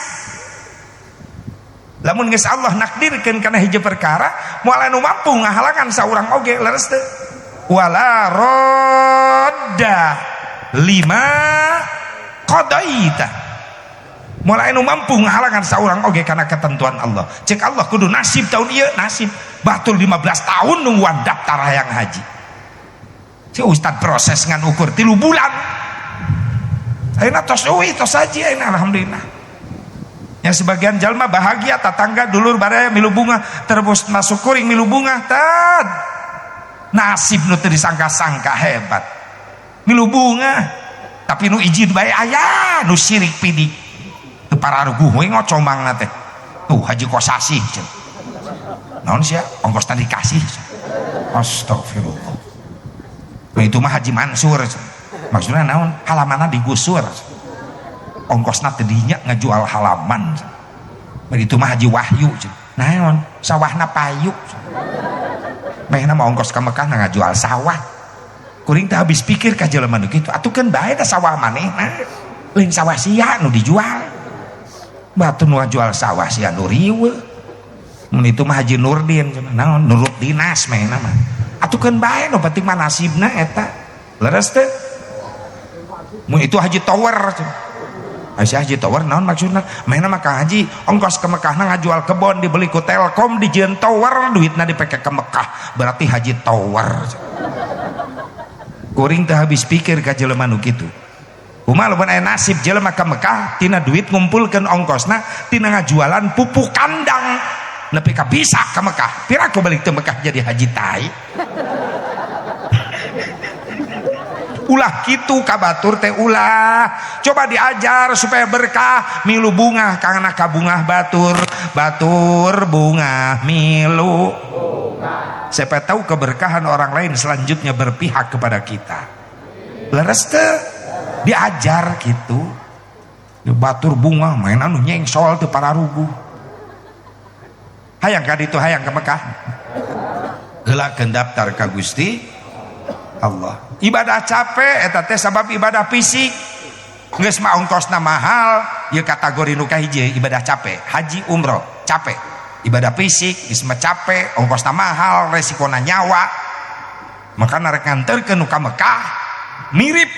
S1: Lamun geus Allah nakdirkeun kana hiji perkara, moal anu mampu ngahalangan saurang oge leres teu. Wala radda lima qadaita. Moal anu mampu ngahalangan saurang oge kana ketentuan Allah. Cek Allah kudu nasib tahun ieu nasib. Batul 15 tahun nungguan daftar hayang haji. Si ustad proses ngan ukur 3 bulan. Ayeuna tos euy tos haji ayeuna alhamdulillah. Yang sebagian jalma bahagia tatangga dulur baraya milu bunga terus masuk kuring milu bunga tad. Nasib nu teu disangka-sangka hebat. Milu bunga tapi nu izin bae aya nu sirik pidik. Teu pararuguh we ngocomangna teh. Tuh haji kosasih cenah. Naon sia ongkos tadi dikasih. Astagfirullah. Nah, itu mah Haji Mansur. Maksudnya naon? Halamanna digusur. Ongkosna teh dinya ngajual halaman. Begitu mah Haji Wahyu. Naon? Sawahna payu. Mehna mah ongkos ka Mekah ngajual sawah. Kuring teh habis pikir ka jelema nu kitu. Atuh keun bae da sawah manehna. Lain sawah sia nu dijual. Batu nu ngajual sawah sia nu riweuh. Mun itu mah Haji Nurdin cenah. Naon? Nurut dinas mehna mah. Atuh keun bae nu penting mah nasibna eta. Leres teh? Mun itu Haji Tower cenah. Aisyah Haji Tower naon maksudna? Mehna mah Kang Haji ongkos ke Mekahna ngajual kebon dibeli ku Telkom dijieun tower duitna dipake ke Mekah berarti Haji Tower. Kuring teh habis pikir ka jelema nu kitu. Kumaha lamun aya nasib jelema ka Mekah tina duit ngumpulkeun ongkosna tina ngajualan pupuk kandang nepi ka bisa ka Mekah. Piraku balik teu Mekah jadi haji tai. Ulah kitu kabatur teh ulah. Coba diajar supaya berkah milu bungah karena kabungah batur, batur bungah milu. Siapa tahu keberkahan orang lain selanjutnya berpihak kepada kita. Leres teh diajar gitu. Batur bungah main anu nyengsol teu pararuguh. Hayang ka ditu hayang ka Mekah. Heulakeun daftar ka Gusti Allah. Ibadah capek eta teh sabab ibadah fisik. Geus mah ongkosna mahal, ieu kategori nu kahiji ibadah capek, haji umroh capek. Ibadah fisik geus mah capek, ongkosna mahal, resikona nyawa. Maka rek nganterkeun nu ka Mekah mirip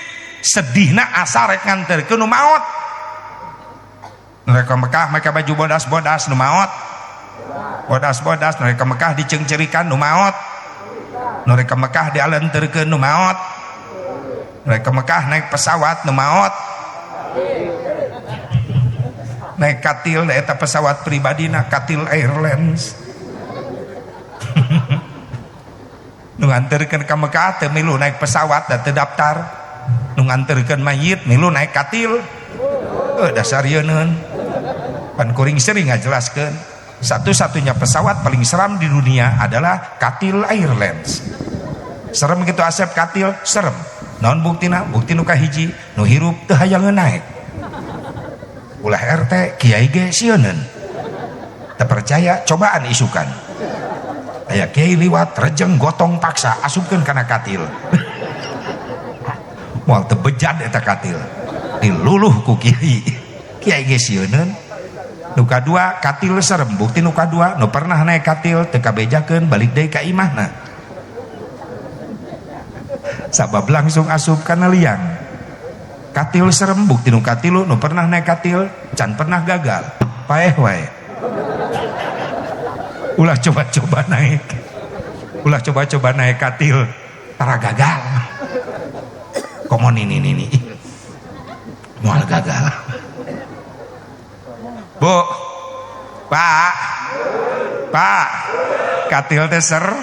S1: sedihna asa rek nganterkeun nu maot. Rek ka Mekah make baju bodas-bodas nu maot. Bodas-bodas rek ka Mekah diceungceurikan nu maot. Nu rek ka Mekah dialenterkeun nu maot. Rek ka Mekah naik pesawat nu maot. Naik katil eta pesawat pribadina Katil Airlines. Nu nganterkeun ka Mekah teu milu naik pesawat da teu daftar. Nu nganterkeun mayit milu naik katil. Dasar yeuneun. Pan kuring sering ngajelaskeun. Satu-satunya pesawat paling seram di dunia adalah Katil Airlines. Serem gitu asep katil, serem. Naon buktina? Bukti nu kahiji, nu hirup teu hayangeun naik. Ulah RT kiai ge sieuneun. Teu percaya cobaan isukan. Aya kiai liwat rejeng gotong paksa asupkeun kana katil. Moal teu bejad eta katil. Diluluh ku kiai. Kiai ge sieuneun. Nu kadua katil serem, bukti nu kadua nu pernah naik katil teu kabejakeun balik deui ka imahna. Sabab langsung asup kana liang. Katil serem, bukti nu katilu nu pernah naik katil can pernah gagal. Paeh wae. Ulah coba-coba naik. Ulah coba-coba naik katil tara gagal. Komo nini nini. Moal gagal. Bu, Pak, Pak, katil teh serem.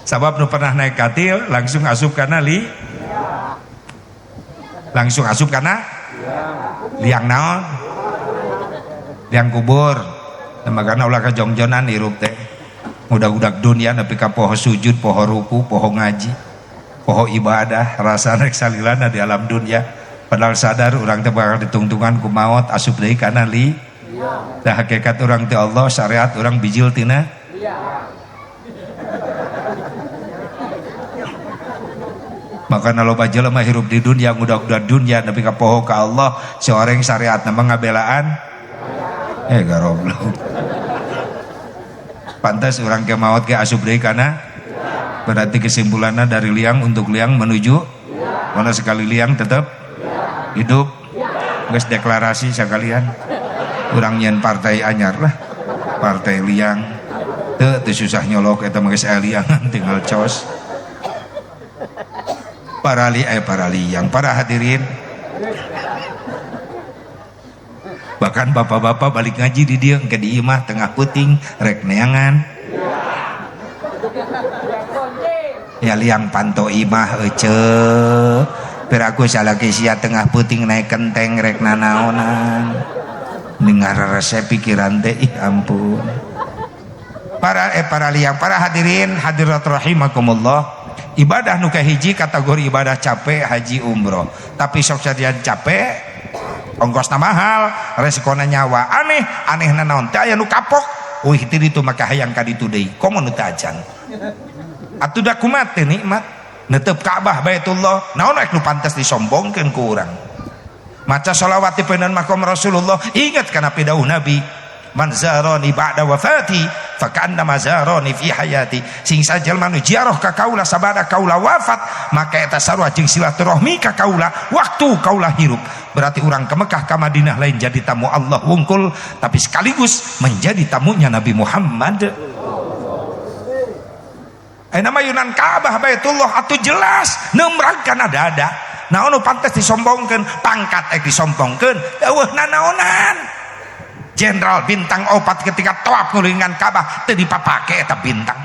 S1: Sabab nu pernah naik katil langsung asup kana li, langsung asup kana liang naon, liang kubur. Nah, makana ulah kajongjonan hirup teh. Udag-udag dunia nepi ka poho sujud, poho ruku, poho ngaji, poho ibadah, rasa rek salilana di alam dunia. Padahal sadar urang teh bakal ditungtungan ku maot asup deui kana li. Da hakikat urang teh Allah, syariat urang bijil tina. Makana loba jelema hirup di dunia ngudag-udag dunia nepi ka poho ka Allah, seorang syariatna mah ngabelaan. Garoblok. Pantas urang ke maot ge asup deui kana. Berarti kesimpulanna dari liang untuk liang menuju mana sekali liang tetap hidup. Geus deklarasi sekalian urang nyeun partai anyar lah, partai liang. Teu teu susah nyolok eta mah geus aya liangan tinggal cos. Para liang, para hadirin. Bahkan bapak-bapak balik ngaji di dieu engke di imah tengah peuting rek neangan. Ya liang panto imah ece. Piraku salaki sia tengah peuting naik kenteng rek nanaonan. Dengar resep pikiran teh ih ampun. Para liang, para hadirin hadirat rahimakumullah. Ibadah nu kahiji kategori ibadah capek haji umroh. Tapi sok sadian capek ongkosna mahal, resikona nyawa. Aneh, anehna naon? Teu aya nu kapok. Uih ti ditu maka hayang ka ditu deui. Komo nu teu acan. Atuh da kumaha teh nikmat. Netep Ka'bah Baitullah, naon rek nu pantes disombongkeun ku urang. Maca sholawat di peunan makom Rasulullah, ingat kana pidauh Nabi. Man zarani ba'da wafati fakannama zarani fi hayati. Sing sajelma nu ziarah ka kaula sabada kaula wafat, maka eta sarua jeung silaturahmi ka kaula waktu kaula hirup. Berarti urang ke Mekah ka Madinah lain jadi tamu Allah wungkul, tapi sekaligus menjadi tamunya Nabi Muhammad. Ayeuna mah yunan Ka'bah Baitullah atuh jelas neumrag kana dada. Naon nu pantes disombongkeun, pangkat ek disombongkeun, eueuh nanaonan. Jenderal bintang 4 ketika tawaf ngulingan Ka'bah teu dipapake eta bintang.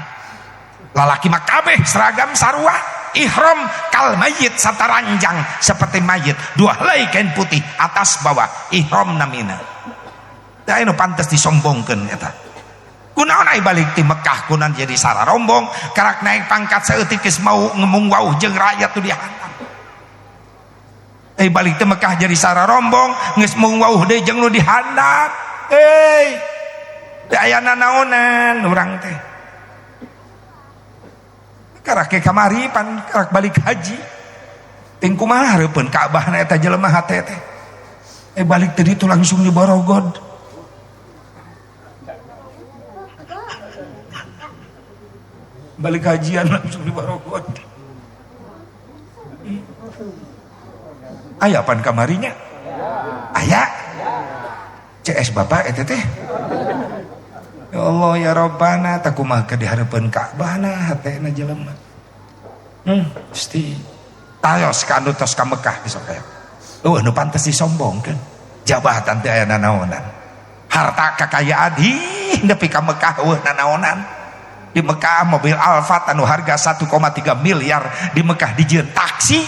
S1: Lalaki mah kabeh seragam sarua, ihram kal mayit sataranjang seperti mayit, dua helai kain putih atas bawah ihram namina. Teu aya nu pantes disombongkeun eta. Kunaon ai balik ti Mekah kunan jadi sararombong, karak naik pangkat saeutik geus mau ngemung wauh jeung rakyat tu dihantam. Balik ti Mekah jadi sararombong, geus mung wauh deui jeung nu dihandap. Teu aya nanaonan urang teh. Karak ke kamari pan karak balik haji. Ting kumaha hareupeun Ka'bah na eta jelema hate teh. Balik teh ditu langsung diborogod. Balik hajian langsung diborogod. Aya pan kamarinya? Aya. CS bapak eta teh. Ya Allah ya Rabbana takumaha ka dihareupeun Ka'bah na hatena jelema. Pasti tayos ka anu tos ka Mekah besok aya. Eueuh nu pantes disombongkeun. Jabatan teh aya nanaonan. Harta kakayaan ih nepi ka Mekah eueuh nanaonan. Di Mekah mobil Alphard anu harga 1,3 miliar di Mekah dijieun taksi.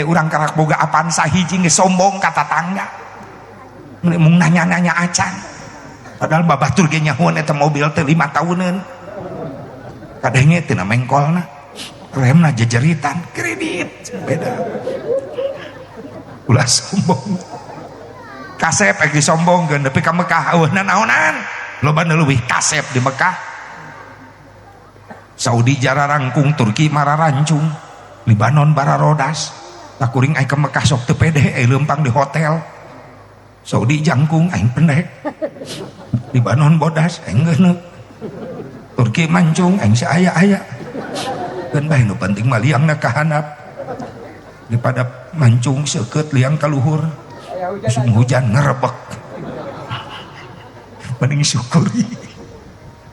S1: Urang karak boga Avanza hiji geus sombong ka tatangga. Mung nanya-nanya acan. Padahal babatur ge nyahoan eta mobil teh 5 tahuneun. Kadenge teu mengkolna. Remna jejeritan kredit beda. Ulah sombong. Kasep ek disombongkeun nepi ka Mekah eueuh nanaonan. Loba nu leuwih kasep di Mekah. Saudi jararangkung, Turki mararancung, Libanon bararodas. Takuring ai ke Mekah sok teu pede ai leumpang di hotel. Saudi jangkung aing pendek. Libanon bodas aing geuneuk. Turki mancung aing saaya-aya. Keun bae nu penting mah liangna ka handap. Daripada mancung seukeut liang ka luhur. Musim hujan ngerebek. Mending syukuri.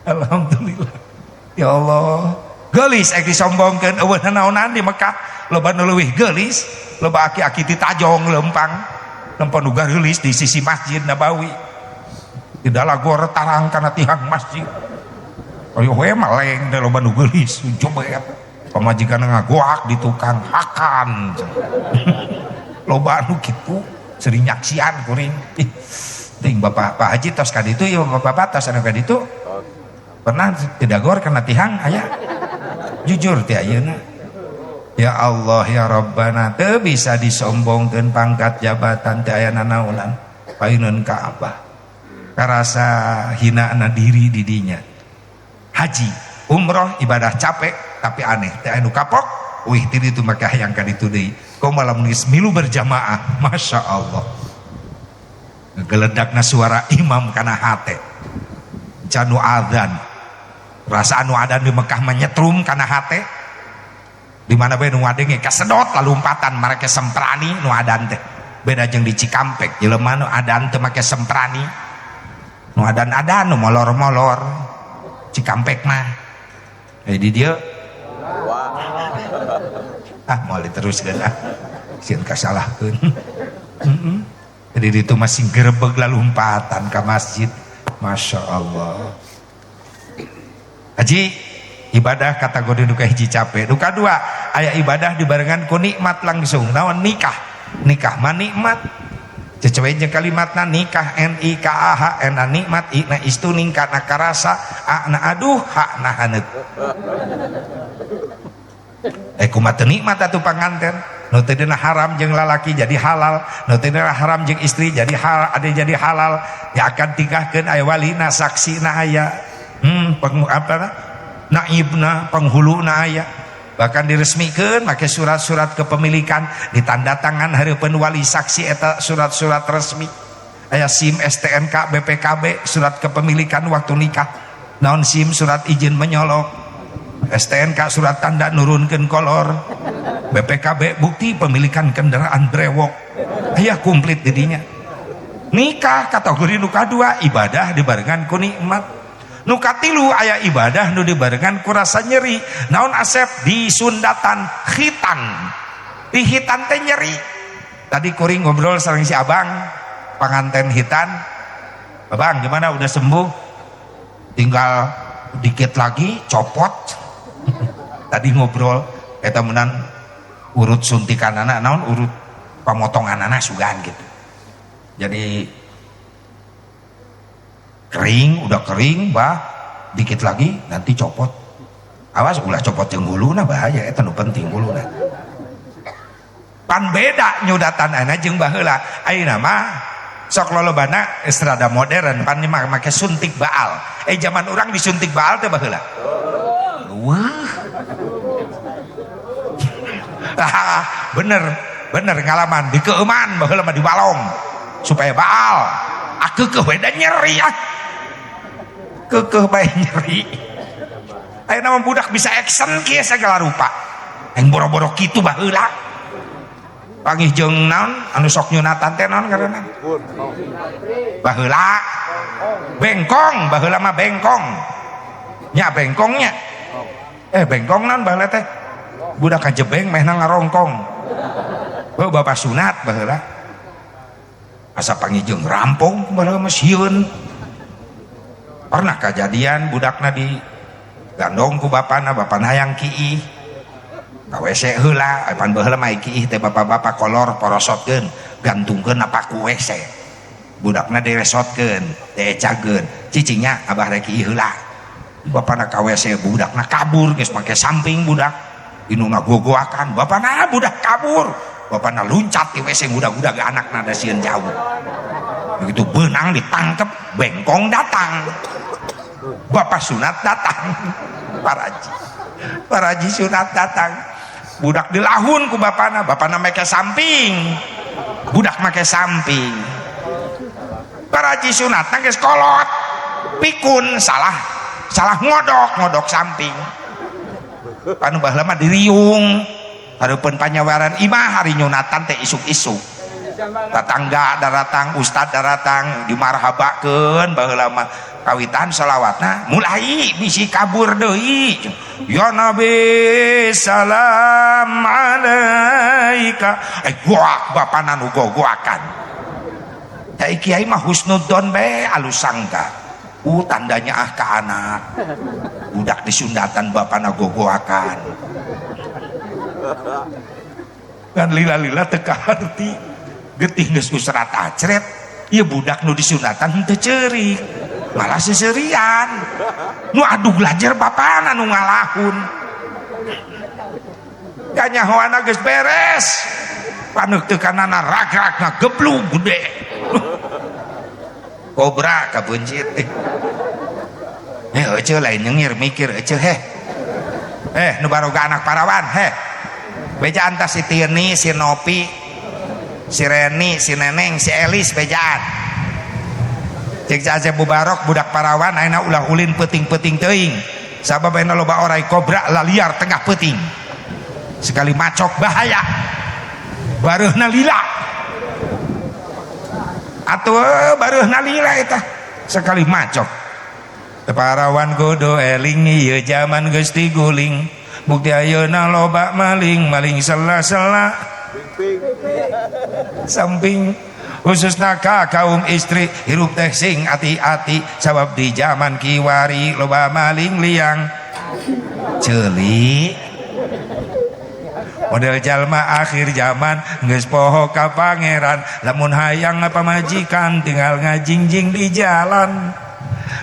S1: Alhamdulillah. Ya Allah. Geulis ek disombongkeun eueuh nanaonan di Mekah. Loba nu leuwih geulis, loba aki-aki ti tajong leumpang. Lempang nu gareulis di sisi Masjid Nabawi. Di dalagor tarang kana tihang masjid. Ayo we maleng teh loba nu geulis, coba pamajikan ngagoak di tukang hakan. Loba nu kitu sering nyaksian kuring. Ih, ting Bapak Pak Haji tos ka ditu ieu bapak-bapak tos anu ka ditu. Pernah didagor kana tihang aya? Jujur teh ayeuna. Ya Allah ya Rabbana teu bisa disombongkeun pangkat jabatan teu aya nanaonan payuneun Ka'bah. Karasa hinana diri di dinya. Haji, umroh ibadah capek tapi aneh teu aya nu kapok, wih ti ditu maka hayang ka ditu deui. Komo lamun geus milu berjamaah, Masya Allah. Geledakna suara imam kana hate. Canu adzan. Rasa anu adzan di Mekah menyetrum kana hate. Di mana bae nu ngadenge kasedot lalumpatan marake semprani nu adan teh. Beda jeung di Cikampek, jelema nu adan teu make semprani. Nu adan-adan nu molor-molor. Cikampek mah. Di dieu. Ah moal diteruskeun ah. Sieun kasalahkeun. Jadi itu masih gerebeg lalumpatan ka masjid. Masya Allah. Haji ibadah kategori nu kahiji capek. Nu kadua aya ibadah dibarengan ku nikmat langsung. Naon nikah? Nikah mah nikmat. Cecewe jeung kalimatna nikah N I K A H N A nikmat, I na istuning, K na karasa, A na aduh, H na haneut. Kumaha teu nikmat atuh panganten? Nu teu dina haram jeung lalaki jadi halal, nu teu dina haram jeung istri jadi halal, ade jadi halal. Ya akan tingkahkeun aya walina, saksina aya. Apa na? Naibna, penghuluna aya. Bahkan diresmikeun make surat-surat kepemilikan, ditanda tangan hareupeun wali saksi eta surat-surat resmi. Aya SIM, STNK, BPKB, surat kepemilikan waktu nikah. Naon SIM surat izin menyolok, STNK surat tanda nurunkeun kolor, BPKB bukti pemilikan kendaraan brewok. Aya komplit didinya. Nikah kategori nu kadua ibadah dibarengan ku nikmat. Nu katilu aya ibadah nu dibarengan ku rasa nyeri. Naon asep disundatan khitan. Di khitan teh nyeri. Tadi kuring ngobrol sareng si abang panganten khitan. Abang gimana udah sembuh? Tinggal dikit lagi copot. Tadi ngobrol eta meunang urut suntikan anak naon urut pamotongan anak sugan gitu. Jadi kering, udah kering, bah, dikit lagi nanti copot. Awas ulah copot jeung huluna bahaya eta nu penting huluna. Pan beda nyudatan ayeuna jeung baheula. Ayeuna mah sok lolobana geus rada modern, pan mah make suntik baal. Zaman urang disuntik baal teh baheula. Wah. Bener, bener ngalaman dikeuman baheula mah dibalong supaya baal. Ah keukeuh we da nyeri ah. Keukeuh bae nyeri. Ayeuna mah budak bisa action kieu segala rupa. Yang boro-boro kitu baheula. Pangih jeung naon anu sok nyunatan teh naon ngaranna? Baheula. Bengkong, baheula mah bengkong. Nya bengkongnya. Bengkong naon baheula teh? Budak kajebeng mehna ngarongkong. Heuh bapak sunat baheula. Asa pangih jeung rampung baheula mah sieun. Pernah kejadian budakna di gandong ku bapana, bapana hayang kiih. Ka WC heula, pan baheula mah kiih teh bapak-bapak kolor porosotkeun, gantungkeun apa ku WC. Budakna diresotkeun, diecageun. Cicingnya abah rek kiih heula. Bapana ka WC budakna kabur geus make samping budak. Indungna gogoakan, bapana budak kabur. Bapana luncat di WC ngudag-ngudag anakna da sieun jauh. Begitu benang ditangkep, bengkong datang. Bapak sunat datang. Paraji. Paraji sunat datang. Budak dilahun ku bapana, bapana make samping. Budak make samping. Paraji sunat geus kolot. Pikun salah, salah ngodok, ngodok samping. Panu baheula mah diriung. Hareupeun panyawaran imah hari nyunatan teh isuk-isuk. Tetangga daratang, ustad daratang, dimarhabakeun baheula mah kawitan salawatna mulai bisi kabur deui. Ya Nabi salam alaika. Goak bapana nu gogoakan. Cai kiai mah husnudzon bae alus sangka. Tandanya ah ka anak. Budak disundatan bapana gogoakan. Kan lila-lila teu kaharti. Getih geus usrat acret, ieu budak nu disunatan henteu ceurik. Malah seserian. Nu aduh belajar bapana nu ngalahun. Kanyahoana geus beres. Paneuk teu kanana rag-rag ngageblug gede. Kobra kabuncit. Eceu lain nyengir mikir eceu heh. Nu baroga anak parawan heh. Bejaan tas si Tini, si Nopi, si Reni, si Neneng, si Elis bejaan. Cek Asep Mubarok budak parawan ayeuna ulah ulin peuting-peuting teuing. Sabab ayeuna loba orai kobra laliar tengah peuting. Sekali macok bahaya. Bareuhna lila. Atuh bareuhna lila eta. Sekali macok. Parawan kudu eling ieu jaman geus diguling. Bukti ayeuna loba maling, maling sela-sela samping. Khususna ka kaum istri hirup teh sing ati-ati sabab di zaman kiwari loba maling liang ceuli. Model jalma akhir zaman geus poho ka pangeran, lamun hayang pamajikan tinggal ngajingjing di jalan.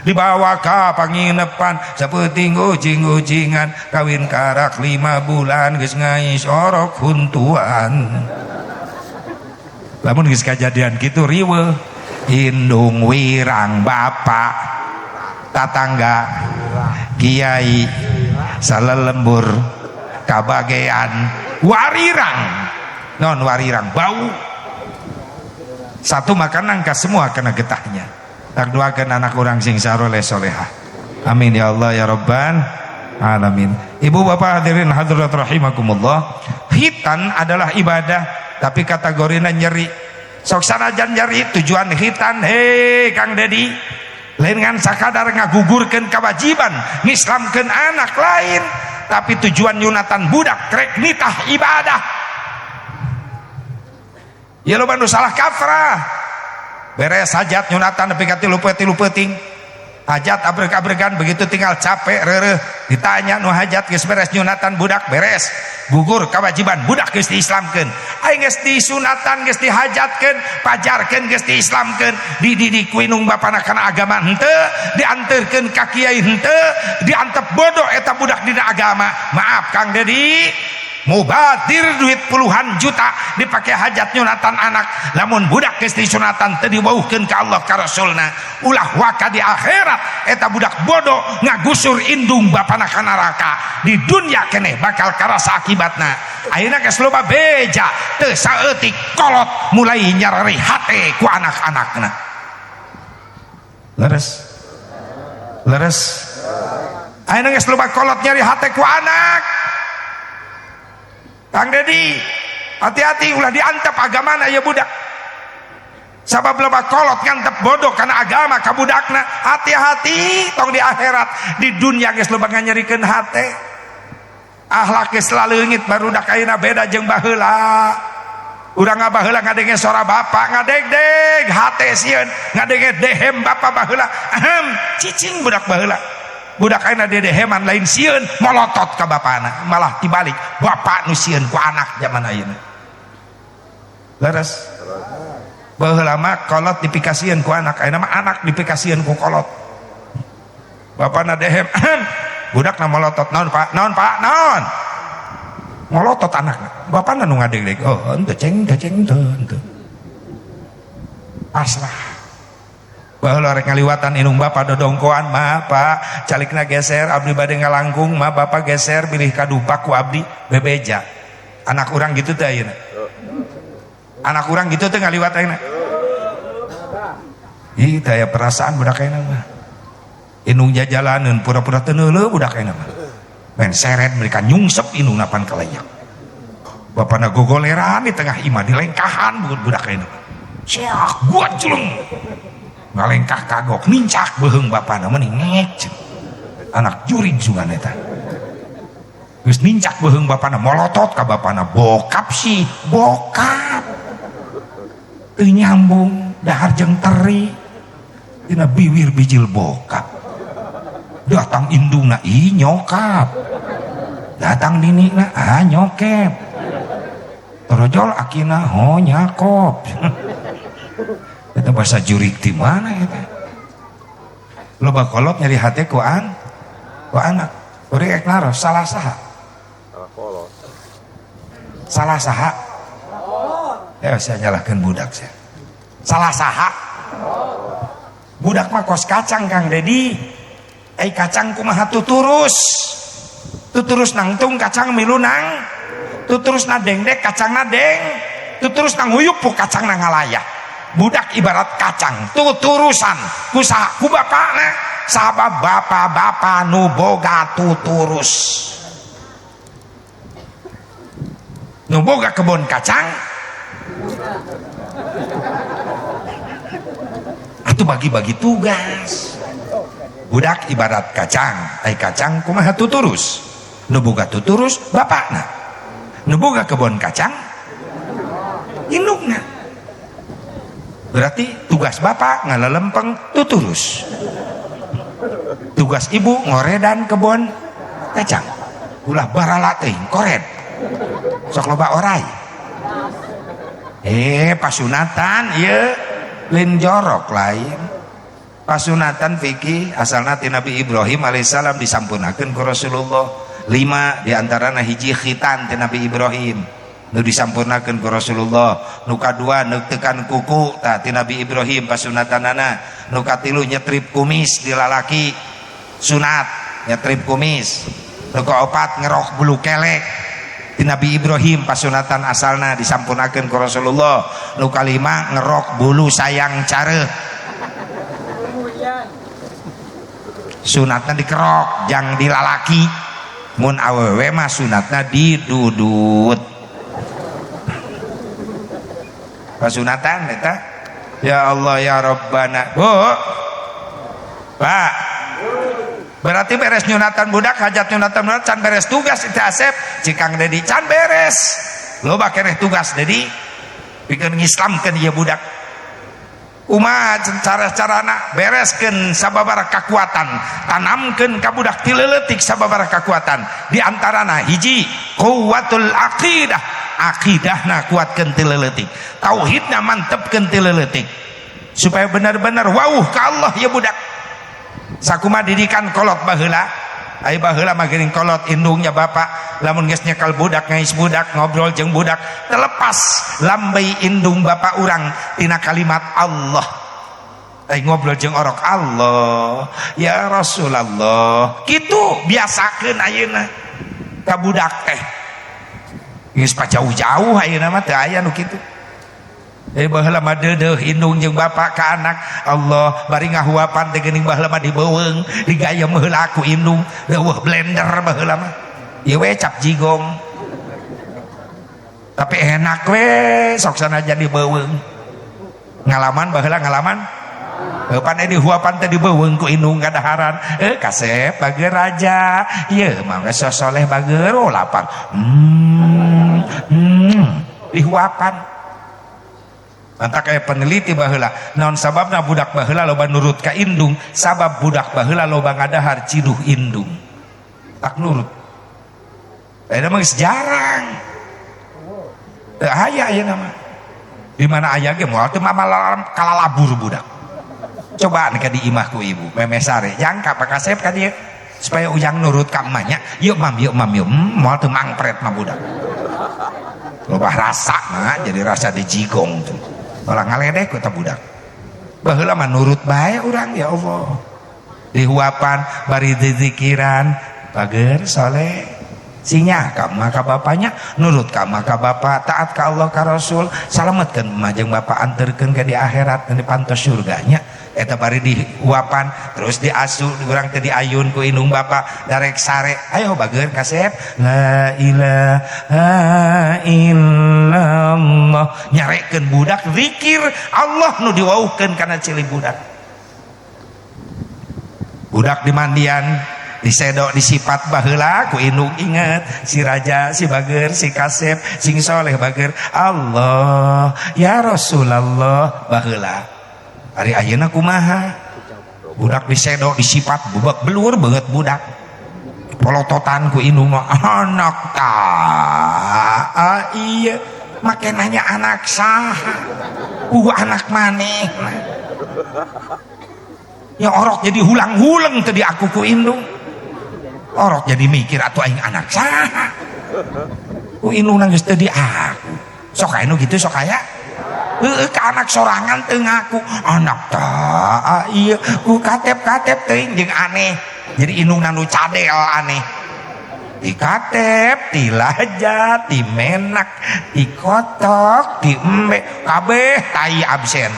S1: Dibawa ka panginepan sapeuting ucing-ucingan, kawin karak 5 bulan geus ngais orok huntuan. Lamun geus kajadian kitu riweuh, indung wirang bapak tatangga kiai salelembur kabagean warirang. Non warirang bau satu makan nangka semua kena getahnya. Tak doakan anak orang sing saroleh solehah. Amin ya Allah ya Rabbal alamin. Ibu bapak hadirin hadirat rahimakumullah. Khitan adalah ibadah, tapi kategorina nyeri. Sok sanajan nyeri tujuan khitan, hei Kang Dedi, lain ngan sakadar ngagugurkeun kewajiban ngislamkeun anak lain, tapi tujuan nyunatan budak rek nitah ibadah. Ya loba nu salah kaprah. Beres hajat nyunatan nepi ka 3 peuting. Hajat abreg-abregan begitu tinggal capek reureuh ditanya nu hajat geus beres nyunatan budak beres. Gugur kewajiban budak geus diislamkeun. Aing geus disunatan geus dihajatkeun, pajarkeun geus diislamkeun, dididik ku indung bapana kana agama henteu, dianterkeun ka kiai henteu, diantep bodoh eta budak dina agama. Maaf Kang Dedi, mubadir duit puluhan juta dipakai hajat nyunatan anak, lamun budak geus disunatan teu dibauhkeun ka Allah ka Rasulna, ulah waka di akhirat eta budak bodoh ngagusur indung bapana ka neraka. Di dunia keneh bakal karasa akibatna. Ayeuna geus loba beja teu saeutik kolot mulai nyarari hate ku anak-anakna. Leres leres. Ayeuna geus loba kolot nyari hate ku anak. Kang Dedi, hati-hati ulah diantep agamana ya budak. Sabab loba kolot ngantep bodoh karena agama ka budakna. Hati-hati tong di akhirat, di dunia geus loba nganyerikeun hate. Akhlak geus laleungit barudak ayeuna beda jeung baheula. Urang baheula ngadenge sora bapak ngadegdeg hate sieun, ngadenge dehem bapak baheula, ahem cicing budak baheula. Budak ayeuna dedeheman lain sieun molotot ka bapana, malah dibalik bapak nu sieun ku anak zaman ayeuna. Leres. Baheula mah kolot dipikasieun ku anak, ayeuna mah anak dipikasieun ku kolot. Bapana dehem, budakna molotot, naon Pak? Naon Pak? Naon? Molotot anakna. Bapana nu ngadegdeg, oh henteu ceng teu ceng teu henteu. Pasrah. Baheula rek ngaliwatan indung bapa dodongkoan, ma pak calikna geser abdi bade ngalangkung, ma bapak geser bilih kadupak ku abdi bebeja. Anak urang gitu teh ayeuna. Anak urang gitu teh ngaliwat ayeuna. Ih teh aya perasaan budak ayeuna mah. Indung jajalaneun pura-pura teu neuleuh budak ayeuna mah. Men seret mereka nyungsep indungna pan kalayak. Bapana gogoleran di tengah imah dilengkahan budak ayeuna mah. Siak gua culung. Ngalengkah kagok nincak beuheung bapana meni ngek. Anak jurig sugan eta. Geus nincak beuheung bapana molotot ka bapana, bokap sih, bokap. Teu nyambung dahar jeung teri. Dina biwir bijil bokap. Datang indungna ih nyokap. Datang ninina ah nyokep. Torojol akina ho nyakop. Eta bahasa jurik di mana eta? Loba kolot nyeri hate ku an, ku anak. Kuring ek naros salah saha?
S4: Salah kolot.
S1: Salah saha? Ya saya nyalahkeun budak saya. Salah saha? Budak mah kos kacang Kang Dedi. Ai kacang kumaha tuturus. Tuturus nangtung kacang milu nang. Tuturus na dengdek kacang na deng. Tuturus nang huyup ku kacang na ngalayah. Budak ibarat kacang tuturusan ku saha ku bapakna, sabab bapa-bapa nu boga tuturus, nu boga kebun kacang atuh bagi-bagi tugas. Budak ibarat kacang, ai kacang kumaha tuturus. Nu boga tuturus bapakna. Nu boga kebon kacang indungna. Berarti tugas bapak ngalalempeng tuturus. Tugas ibu ngoredan kebon kacang. Ulah barala teuing kored. Sok loba orai. Pasunatan ieu lain jorok lain. Pasunatan fikih asalna ti Nabi Ibrahim alaihissalam disampurnakeun ku Rasulullah. 5 diantarana hiji khitan ti Nabi Ibrahim nu disampurnakeun ku Rasulullah. Nu kadua neuktekan kuku tah ti Nabi Ibrahim pasunatanana. Nu katilu nyetrip kumis di lalaki sunat nyetrip kumis. Nu kaopat ngerok bulu kelek ti Nabi Ibrahim pasunatan asalna disampurnakeun ku Rasulullah. Nu kalima ngerok bulu sayang careuh sunatna dikerok jang dilalaki. Mun awewe mah sunatna didudut. Pasunatan eta ya Allah ya Rabbana. Bu Pak, berarti beres nyunatan budak, hajat nyunatan budak can beres tugas itu Asep Cikang Dedi can beres. Loba keneh tugas Dedi pikeun ngislamkeun ieu budak. Kumaha cara-carana bereskeun sababaraha kakuatan, tanamkeun ka budak ti leuletik sababaraha kakuatan. Di antarana hiji quwwatul aqidah, akidahna kuatkeun ti leuletik, tauhidna mantepkeun ti leuletik supaya benar-benar wauh ka Allah ya budak. Sakumaha didikan kolot baheula, ai baheula mah geuning kolot indungnya bapak, lamun geus nyekel budak ngais budak ngobrol jeung budak terlepas lambai indung bapak urang tina kalimat Allah. Ai ngobrol jeung orok Allah ya Rasulullah kitu biasakeun ayeuna ka budak teh. Geus jauh-jauh ayeuna mah teu aya nu kitu. Baheula mah deudeuh indung jeung bapak ka anak Allah bari ngahuapan teh geuning baheula mah dibeuweung digayem heula ku indung leuweuh blender baheula mah ieu we cap jigong tapi enak we sok sanajan dibeuweung ngalaman baheula ngalaman pan dihuapan teh dibeuweung ku indung kadaharan kasep bager raja ieu mah geus soleh bager oh lapar dihuapan. Mantap kayak peneliti baheula naon sababna budak baheula loba nurut ka indung, sabab budak baheula loba ngadahar ciduh indung tak nurut. Ayeuna mah geus jarang teu aya ayeuna mah di mana aya ge moal teu mamalalam kalalabur budak. Cobaan ka di imah ku ibu memeh sare jangka pakasep ka dieu supaya ujang nurut ka emaknya yuk mam yuk mam yuk moal teu mangpret mah budak loba rasa mah jadi rasa dijigong tuh. Malah ngaledek ku eta budak. Baheula mah nurut bae urang ya Allah. Dihuapan bari dizikiran bager soleh. Sinya ka emak ka bapanya nurut ka emak ka bapa taat ka Allah ka Rasul salametkeun emak jeung bapa anterkeun ka di akhirat di pantos surganya. Eta bari dihuapan terus diasu urang teh diayun ku indung bapa darek sare ayo bager kasep la ilaha illallah nyarekeun budak zikir Allah nu diwauhkeun kana cili budak. Budak dimandian disedok disipat baheula ku indung inget si raja si bager si kasep sing soleh bager Allah ya Rasulullah baheula. Ari ayeuna kumaha budak disedok disipat bubak belur banget budak polototan ku indung anak ta iya make nanya anak saha anak maneh ya orok jadi hulang-huleng tadi aku ku indung orok jadi mikir atuh aing anak saha ku indung nangis tadi aku sok aya nu kitu sok aya heueuh ka anak sorangan teu ngaku anak ta ieu ku katep-katep teuing jeung aneh jadi indungna nu cadel aneh dikatep dilaja dimenak dikotok diembe kabeh tai absen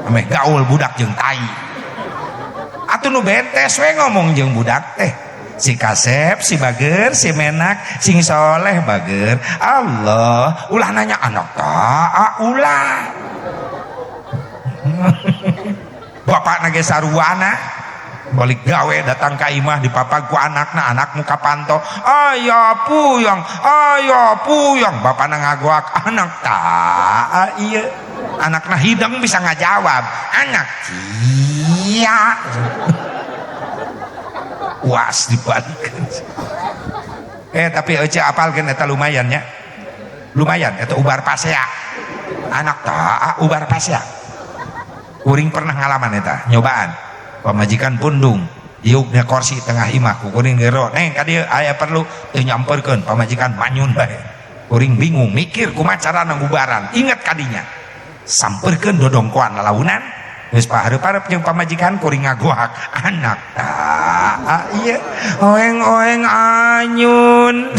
S1: ameh gaul budak jeung tai atuh nu bentes we ngomong jeung budak teh si kasep si bager si menak sing soleh bager Allah ulah nanya anak ta ulah bapak nage saruana Balik gawe datang ka imah dipapag ku anakna, anak muka panto, ayah puyang, ayah puyang, bapana ngagoak, anak tak iya, anakna hideng bisa ngajawab, anak cia, was dibalikan. Tapi ece apalkeun eta lumayan nya, lumayan eta ubar pasea, anak tak ubar pasea, kuring pernah ngalaman eta nyobaan. Pamajikan pundung diukna kursi tengah imah ku kuring ngero neng ka dieu aya perlu teu nyamperkeun pamajikan manyun bae kuring bingung mikir kumaha carana ngubaran inget kadinya samperkeun dodongkoan lalaunan geus pahareup-hareup jeung pamajikan kuring ngagoak anak tah ieu oeng-oeng anyun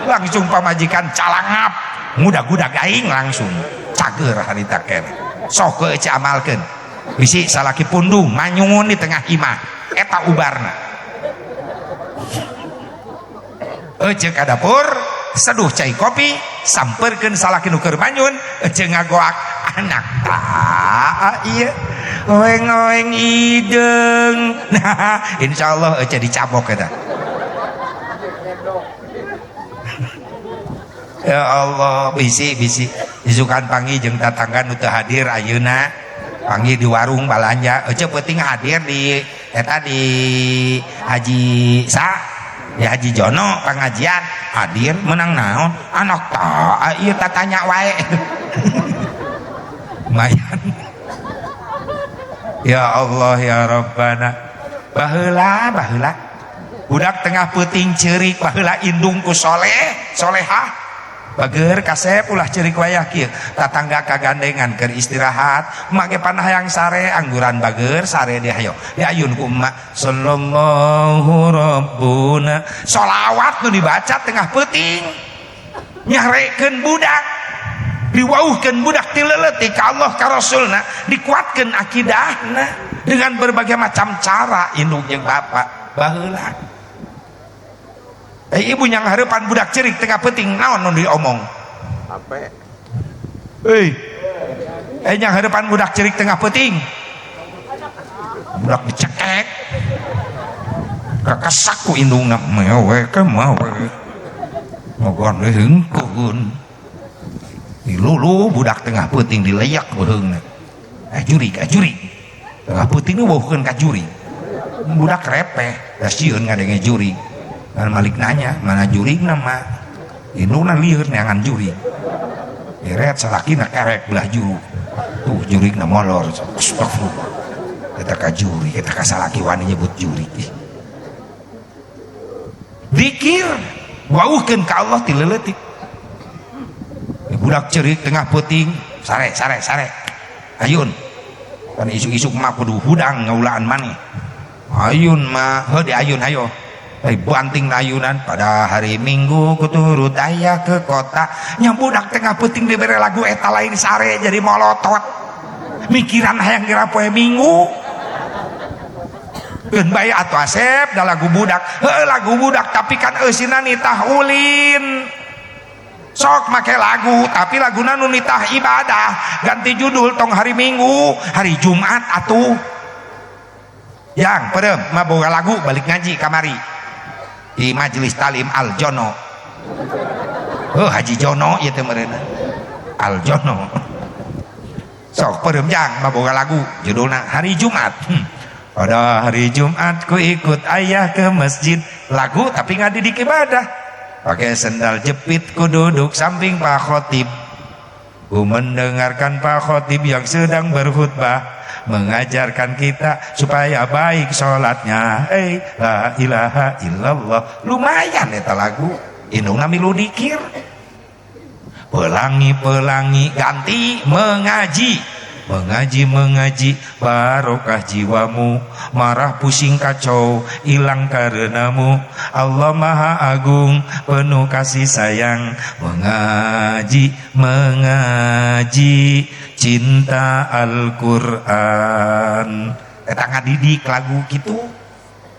S1: langsung pamajikan calangap ngudag-gudag aing langsung cager harita keneh sok ke ece amalkeun bisi salaki pundung manyungun di tengah imah eta ubarna ece ka dapur seduh cai kopi samperkeun salaki nu keur manyun ece ngagoak anak tah ieu oeng-oeng hideung nah insyaallah ece dicabok eta. Ya Allah bisi-bisi isukan panggih jeung tatangga nu teu hadir ayeuna panggih di warung balanja ece penting hadir di eta di Haji Sa di Haji Jono pengajian hadir menang naon anak tak ieu tatanya wae lumayan. Ya Allah ya Rabbana baheula baheula budak tengah peuting ceurik baheula indung ku soleh solehah bager kasep ulah ceurik wayah kieu tatangga kagandengan keur istirahat make panah yang sare angguran bager sare dia hayo diayun ku emak sallallahu rabbuna sholawat nu dibaca tengah peuting nyarekeun budak diwauhkeun budak ti leuletik ka Allah ka Rasulna dikuatkeun akidahna dengan berbagai macam cara indung jeung bapak baheula. Ibu yang harapan budak cerik tengah penting naon nu diomong
S4: HP.
S1: Hei. Yang harapan budak cerik tengah penting. Budak dicekek. Kakesak ku indungna mewe ke mawe. Mogon we hengkeun. Dilulu budak tengah penting dileyak beuheungna. Jurig, jurig. Tengah penting nu bauhkeun ka jurig. Budak repeh, da sieun ngadenge jurig. Dan Malik nanya, mana jurigna mak? Indungna lieur neangan jurig. Eret salakina kerek belah juru. Tuh jurigna molor. Astagfirullah. Eta ka jurig, eta ka salaki wani nyebut jurig. Dikir, wauhkeun ka Allah ti leuletik. Budak ceurik tengah peuting, sare sare sare. Ayun. Kan isuk-isuk mah kudu hudang ngaulaan maneh. Ayun mah, heuh diayun hayo. Banting ayunan pada hari Minggu kuturut ayah ke kota. Nya budak tengah peuting dibere lagu eta lain sare jadi molotot. Mikiran hayang kira poe Minggu. Keun bae atuh Asep da lagu budak. Heuh lagu budak tapi kan eusina nitah ulin. Sok make lagu tapi laguna nu nitah ibadah. Ganti judul tong hari Minggu, hari Jumat atuh. Yang perem mah boga lagu balik ngaji kamari. Di majelis talim Al Jono. Oh Haji Jono ieu teh meureunna. Al Jono. Sok peureum jang maboga lagu judulna Hari Jumat. Pada hari Jumat ku ikut ayah ke masjid. Lagu tapi ngadidik ibadah. Pakai sendal jepit ku duduk samping Pak Khotib. Ku mendengarkan Pak Khotib yang sedang berkhutbah mengajarkan kita supaya baik sholatnya. La ilaha illallah. Lumayan eta lagu. Indungna milu dikir. Pelangi-pelangi ganti mengaji. Mengaji mengaji barokah jiwamu, marah pusing kacau hilang karenamu. Allah Maha Agung penuh kasih sayang. Mengaji mengaji cinta Al-Qur'an. Eta ngadidik lagu kitu.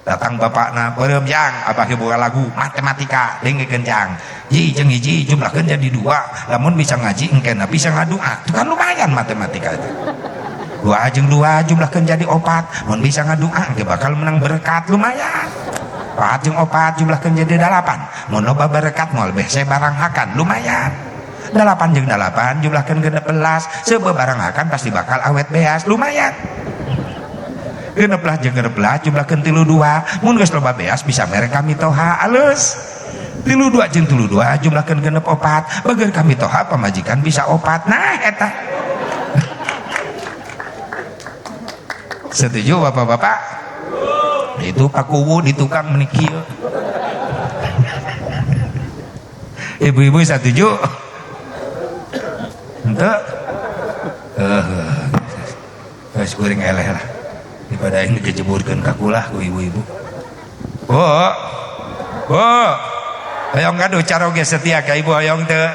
S1: Datang bapakna beureum jang abah ge boga lagu matematika dengekeun jang. Hiji jeung hiji jumlahkeun jadi 2. Lamun bisa ngaji engkena bisa ngadua. Itu kan lumayan matematika itu. 2 jeung 2 jumlahkeun jadi 4, mun bisa ngadoa ge bakal menang berkat lumayan. 4 jeung 4 jumlahkeun jadi 8, mun loba berkat moal bese barang hakan lumayan. 8 jeung 8 jumlahkeun 16, seubeuh barang hakan pasti bakal awet beas lumayan. 16 jeung 16 jumlahkeun 32, mun geus loba beas bisa mere kami toha alus. 32 jeung 32 jumlahkeun 64, bager kami toha pamajikan bisa 4. Nah eta. Setuju bapak-bapak? Itu Pak Kuwu di tukang menikil. Ibu-ibu setuju? Henteu? Geus kuring eleh lah. Daripada ini dijeburkeun ka kulah ku ibu-ibu. Bu. Bu. Hoyong gaduh caroge setia ka ibu hoyong teu?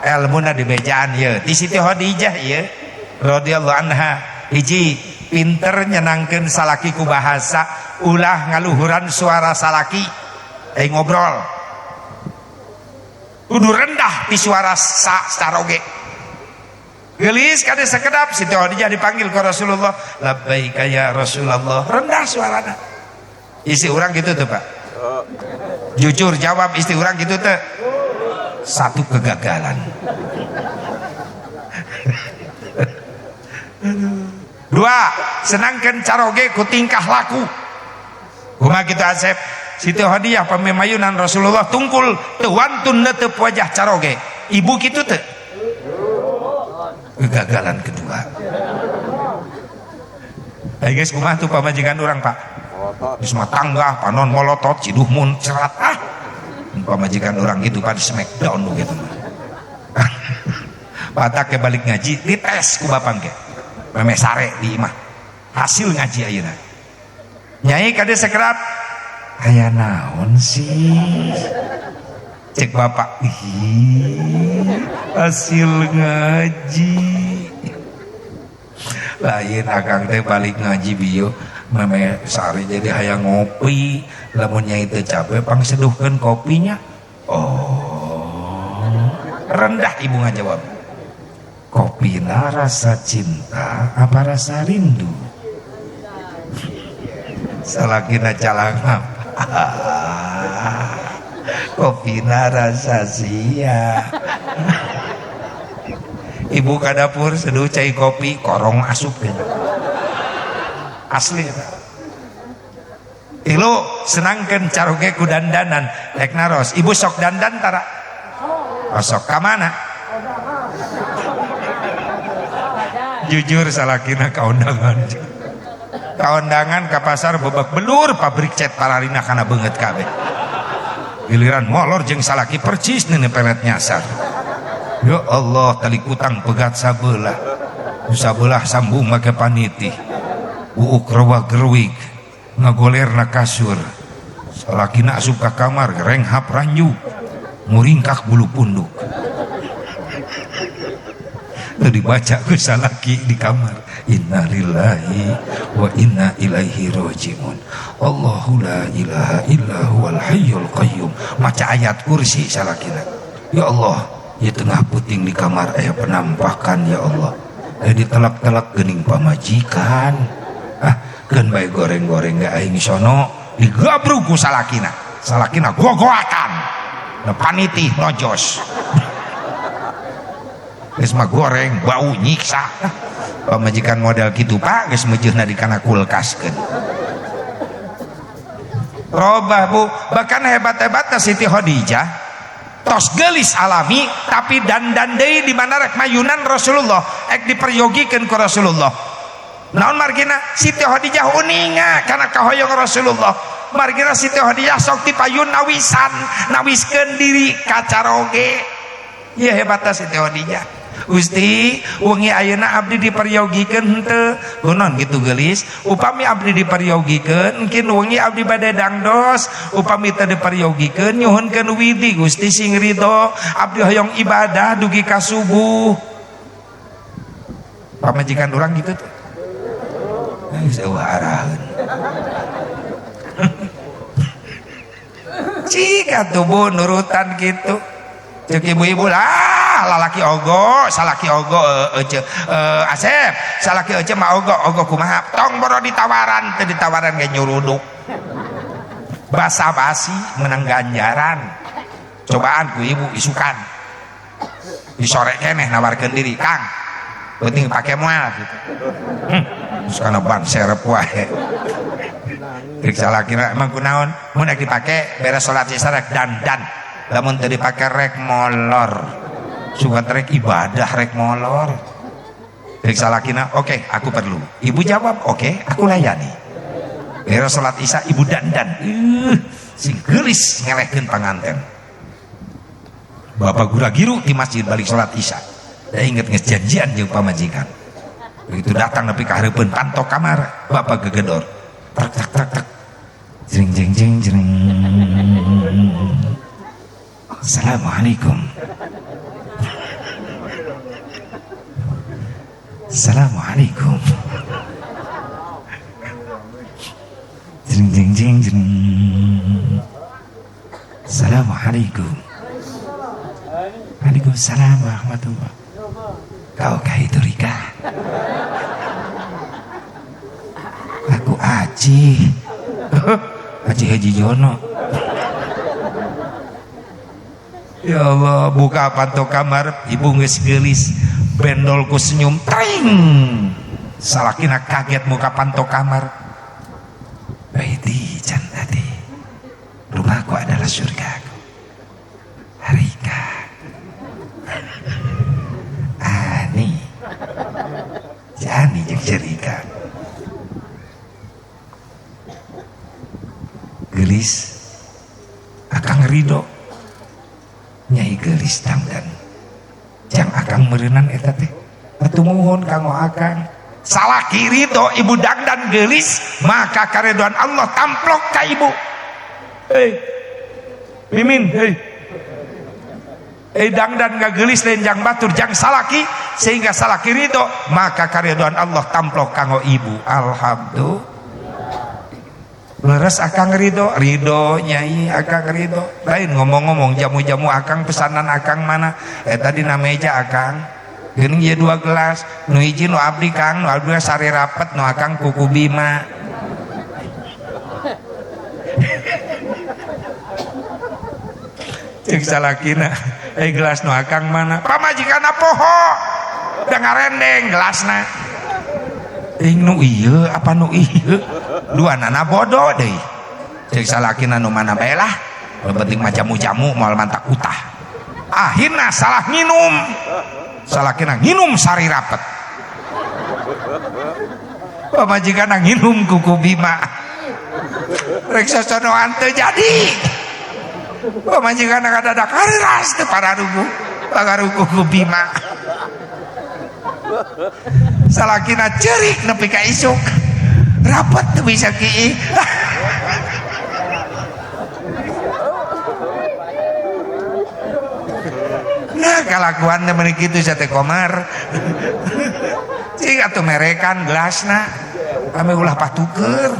S1: Elmuna dibejaan ieu. Ti Siti Khadijah ieu radhiyallahu anha. Hiji pinter nyenangkeun salaki ku bahasa, ulah ngaluhuran suara salaki ngobrol. Kudu rendah ti suara saroge. Gelis kade sekedap Siti Khadijah dipanggil ke Rasulullah, labbaika ya Rasulullah, rendah suarana. Isi orang gitu tuh Pak. Jujur jawab istri orang gitu tuh. Satu kegagalan. Dua, senangkan caroge ku tingkah laku. Kumaha kitu Asep? Siti Khadijah pamimayunan Rasulullah tungkul teu wantun neuteup wajah caroge. Ibu kitu teu? Kegagalan kedua. Ayo guys, kumaha tuh pamajikan urang Pak? Geus mah tanggah, panon molotot, ciduh muncrat. Ah, pamajikan urang gitu Pak di smackdown gitu. Batak ke balik ngaji dites ku bapak ge. Memeh sare di imah. Hasil ngaji ayeuna. Nyai kade sekerap aya naon sih? Cek bapak, ih, hasil ngaji. Lain akang teh balik ngaji bieu memeh sare jadi hayang ngopi, lamun nyai teu capek pangseduhkeun kopinya. Oh, rendah ibu ngajawab. Kopina rasa cinta apa rasa rindu? Salakina calangap. Kopina rasa sia. Ibu ka dapur seduh cai kopi korong asup gitu. Asli. Tilu senangkeun caroge ku dandanan rek naros. Ibu sok dandan tara? Oh, sok ka mana? Jujur salakina kaundangan. Kaundangan ka pasar bebek belur pabrik cat pararina kana beungeut kabeh. Giliran molor jeung salaki percis neune pelet nyasar. Ya Allah, tali kutang pegat sabelah. Sabelah sambung make paniti. Uuk rewa gerwig ngagolerna kasur. Salakina asup ka kamar renghap ranju. Muringkak bulu punduk. Dibaca ku salaki di kamar, innalillahi wa inna ilaihi rajiun. Allahu la ilaha illa huwal hayyul qayyum. Maca ayat kursi salakina. Ya Allah, di tengah puting di kamar aya penampakan ya Allah. Aya ditelak-telak geuning pamajikan. Ah, keun bae goreng-goreng ge aing sono digabrug ku salakina. Salakina gogoatan. Na panitih nojos. Geus mah goreng bau nyiksa. Pamajikan model kitu Pak geus meujeunna di kana kulkaskeun. Robah Bu, bahkan hebat-hebatna Siti Khadijah tos geulis alami tapi dandan deui di mana rek mayunan Rasulullah, ek diperyogikeun ku Rasulullah. Naon margina Siti Khadijah uninga kana kahoyong Rasulullah. Margina Siti Khadijah sok dipayun nawisan, nawiskeun diri ka caroge. Ieu hebatna Siti Khadijah. Gusti, wengi ayeuna abdi diperyogikeun henteu? Kunaon kitu geulis? Upami abdi diperyogikeun, engkin wengi abdi bade dangdos. Upami teu diperyogikeun nyuhunkeun widi Gusti sing ridho. Abdi hoyong ibadah dugi ka subuh. Pamajikan urang kitu teh. Geus eueuh araheun. Cik atuh Bu nurutan kitu. Ceuk ibu-ibu lah. Ah lalaki ogo, salaki ogo ece Asep, salaki ece mah ogo, ogo kumaha? Tong boro ditawaran, teu ditawaran ge nyuruduk. Basa-basi menang ganjaran. Cobaan ku ibu isukan. Di sore keneh nawarkeun diri, Kang. Penting pake moal gitu. Terus kana ban serep wae. Rek salakina emang kunaon? Mun rek dipake beres salat isya rek dandan. Lamun teu dipake rek molor. Sugan rek ibadah rek molor. Rek salakina, oke, aku perlu. Ibu jawab, oke, aku layani. Beres salat isya ibu dandan. Sing geulis ngelehkeun panganten. Bapak gura giru di masjid balik salat isya. Da inget geus janjian jeung pamajikan. Begitu datang nepi ka hareupeun panto kamar, bapak gegedor. Trek trek trek trek. Jring jring jring jring. Assalamualaikum. Assalamualaikum. Jring jring jring jring. Assalamualaikum. Waalaikumsalam warahmatullah. Kau itu Rika? Aku Aji. Aji Haji Jono. Ya Allah, buka panto kamar, ibu geus geulis, bendolku senyum, tring. Salakina kaget muka panto kamar. Baiti jannati. Rumahku adalah surgaku. Rika. Ani. Jani jeung Rika. Geulis akang ridho. Nyai geulis dangdan. Jang akang meureunan eta teh. Atuh muhun kanggo akang. Salaki ridho ibu dangdan geulis, maka karedoan Allah tamplok ka ibu. Hei. Mimin, hei. Dangdan gak geulis lain jang batur jang salaki, sehingga salaki ridho, maka karedoan Allah tamplok kanggo ibu. Alhamdulillah. Leres akang ridho, ridho nyai akang ridho. Lain ngomong-ngomong jamu-jamu akang pesanan akang mana? Tadi na meja akang. Geuning ieu 2 gelas, nu hiji nu abdi kang, nu abdi sare rapet, nu akang kuku bima. Cek salakina, gelas nu akang mana? Pamajikanna poho. Da ngarendeng gelasna. Ing nu ieu apa nu ieu? Dua nana bodoh deui. Cek salakina nu mana bae lah. Nu penting mah jamu-jamu moal mantak utah. Akhirna salah nginum. Salakina nginum sari rapet. Pamajikanna nginum kuku bima. Rek sosonoan teu jadi. Pamajikanna kadadak hareras teu pararuguh. Pagaruguh kuku bima. Salakina ceurik nepi ka isuk. Rapet teu bisa kiih. Nah kalakuan teh meuni kitu sia teh komar. Cing atuh merekan gelasna. Kami ulah patuker.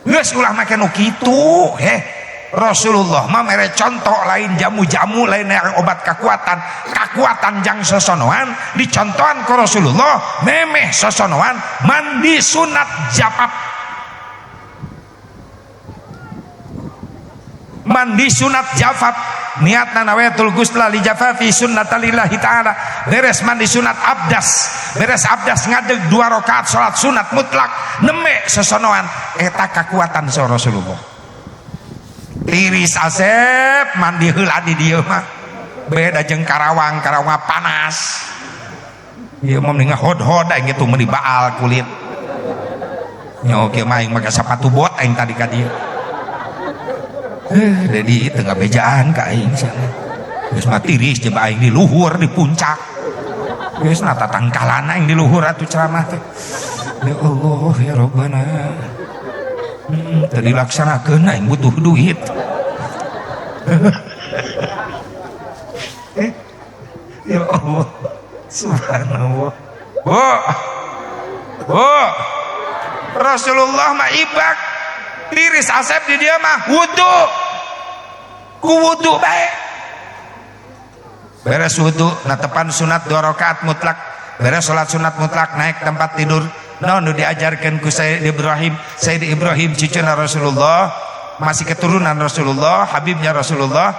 S1: Geus ulah make nu kitu, heh. Rasulullah mah mere contoh lain jamu-jamu lain yang obat kekuatan. Kekuatan jang sosonoan dicontohan ku Rasulullah memeh sosonoan mandi sunat japap. Mandi sunat jafaf niatna nawaitul ghusla li jafafi sunnatalillahi ta'ala. Beres mandi sunat abdas, beres abdas ngadeg 2 rakaat salat sunat mutlak neme sosonoan eta kekuatan sa Rasulullah. Tiris Asep mandi heula di dieu mah beda jeung Karawang, Karawang panas. Ieu mah mending hod-hod aing kitu meuni baal kulit. Nya oke mah aing make sepatu bot aing tadi ka dieu. Dedi teu ngabejaan ka aing sana. Geus mah tiris jeung aing di luhur di puncak. Geus na tatangkalan aing di luhur atuh ceramah teh. Ya Allah ya Rabbana. Teu dilaksanakeun aing butuh duit. Ya Allah, subhanallah. Bu. Bu. Rasulullah mah ibak. Tiris Asep di dia mah wudu. Ku wudu bae. Beres wudu netepan sunat 2 rakaat mutlak, beres salat sunat mutlak naik tempat tidur. Naon nu diajarkeun ku Sayyid Ibrahim? Sayyid Ibrahim cucuna Rasulullah, masih keturunan Rasulullah, habibnya Rasulullah,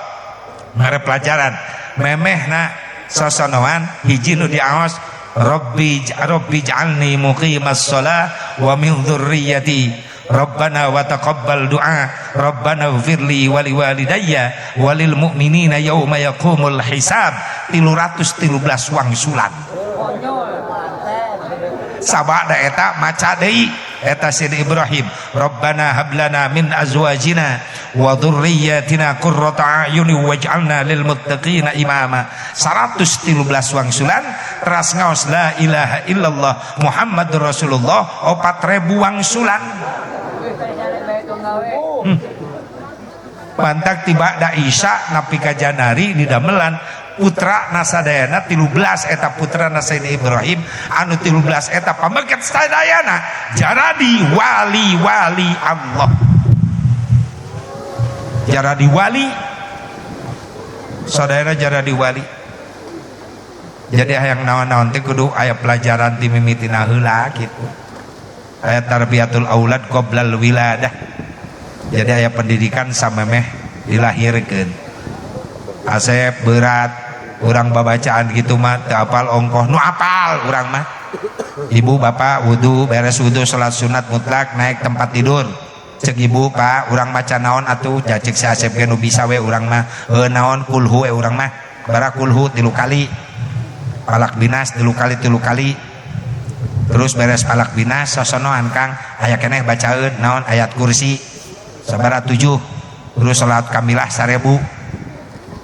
S1: mere pelajaran. Memehna sosonoan hiji nu diaos Rabbi Rabbi ij'alni muqimas shalah wa min dzurriyyati Rabbana wa taqabbal du'a Rabbana ighfirli wa liwalidayya walil mu'minina yauma yaqumul hisab. 313 wangsulan. Sabada eta maca deui eta Sayyid Ibrahim, Rabbana hablana min azwajina wa dzurriyyatina qurrata a'yuni waj'alna lil muttaqina imama. 113 wangsulan teras ngaos la ilaha illallah Muhammadur Rasulullah 4000 wangsulan. Mantak tiba da Isya napi ka Janari di damelan putra nasadayana 13 eta putra Sayyid Ibrahim anu 13 eta pameket sadayana jaradi wali-wali Allah, jaradi wali sadayana, jaradi wali. Jadi hayang naon-naon teh kudu aya pelajaran ti mimitina heula kitu, aya tarbiyatul aulad qoblal wiladah. Jadi aya pendidikan samemeh dilahirkeun. Asep berat urang babacaan gitu mah teu apal ongkoh nu apal urang mah. Ibu bapak wudu, beres wudu salat sunat mutlak naik tempat tidur. Cek ibu pak urang maca naon atuh, ja cek si Asep ge nu bisa we urang mah. Heuh naon kulhu we urang mah. Bara kulhu 3 kali. Falak binas 3 kali 3 kali. Terus beres falak binas sosonoan Kang aya keneh bacaeun naon ayat kursi sabara 7. Terus salat kamilah 1000.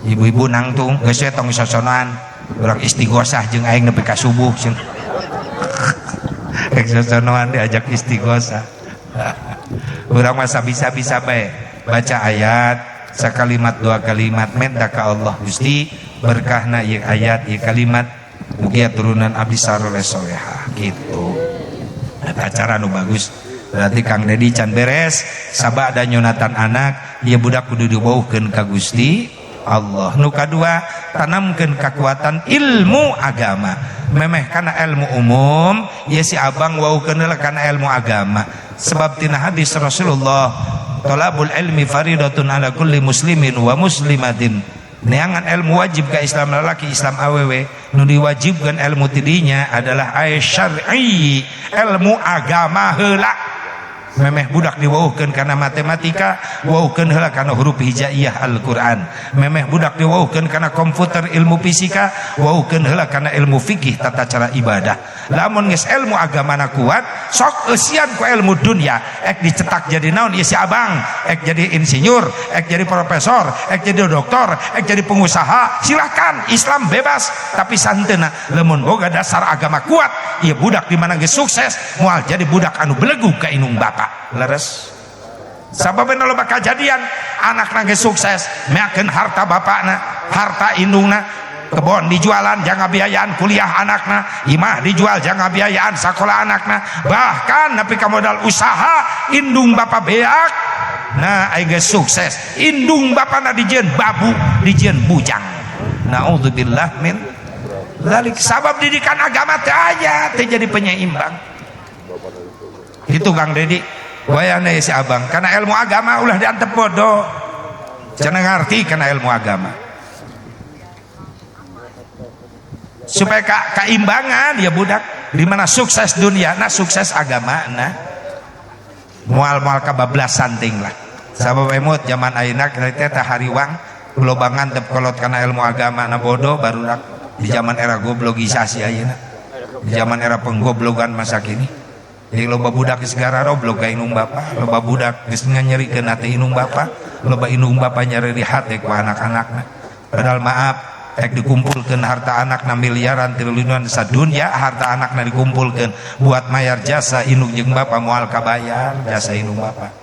S1: Ibu-ibu nangtung geus we tong sosonoan urang istighosah jeung aing nepi ka subuh cenah. Rek sosonoan diajak istighosah. Urang mah bisa-bisa bae baca ayat sakalimat dua kalimat minta ka Allah Gusti berkahna ieu ayat ieu kalimat mugia turunan abdi saroleh soleha gitu. Eta acara nu bagus. Berarti Kang Dedi can beres sabada nyunatan anak ieu budak kudu dibauhkeun ka Gusti Allah. Nu kadua tanamkeun kekuatan ilmu agama. Memeh kana ilmu umum ieu si abang wauhkeun heula kana ilmu agama. Sebab tina hadis Rasulullah talabul ilmi faridatun ala kulli muslimin wa muslimatin. Neangan ilmu wajib ka Islam lalaki Islam awewe. Nu diwajibkan ilmu tidinya adalah ay syar'i, ilmu agama heula. Memeh budak diwauhkeun kana matematika, wauhkeun heula kana huruf hijaiyah Al-Qur'an. Memeh budak diwauhkeun kana komputer ilmu fisika, wauhkeun heula kana ilmu fikih tata cara ibadah. Lamun geus ilmu agamana kuat, sok eusian ku ilmu dunia, ek dicetak jadi naon ieu si abang, ek jadi insinyur, ek jadi profesor, ek jadi doktor, ek jadi pengusaha, silahkan, Islam bebas. Tapi santeuna lamun boga dasar agama kuat, ieu budak di mana geus sukses, moal jadi budak anu belegug ka indung bapa. Leres. Sababna loba kajadian anakna geus sukses meakeun harta bapakna, harta indungna, kebon dijualan jangan biayaan kuliah anakna, imah dijual jangan biayaan sekolah anakna, bahkan nepi ka modal usaha indung bapa beak. Nah aing geus sukses indung bapana dijieun babu, dijieun bujang. Naudzubillah min dzalik. Sabab didikan agama teh aya teh jadi penyeimbang. Itu Kang Dedi wayahna si abang karena ilmu agama ulah diantep bodoh, jangan ngerti karena ilmu agama supaya keimbangan ya budak di mana sukses dunia nah sukses agama nah mual-mual kabablasan ting lah. Sabab emut zaman ayeuna teh hariwang loba ngantep kolot karena ilmu agama na bodoh barudak di zaman era goblogisasi ayeuna, di zaman era penggoblogan masa kini. Jadi loba budak geus gararoblog ka indung bapa, loba budak geus nyerikeun hate indung bapa, loba indung bapa nyeri hate ku anak-anakna. Padahal maaf, ek dikumpulkeun harta anakna miliaran triliunan sadunya harta anakna dikumpulkeun buat mayar jasa indung jeung bapa moal kabayar jasa indung bapa.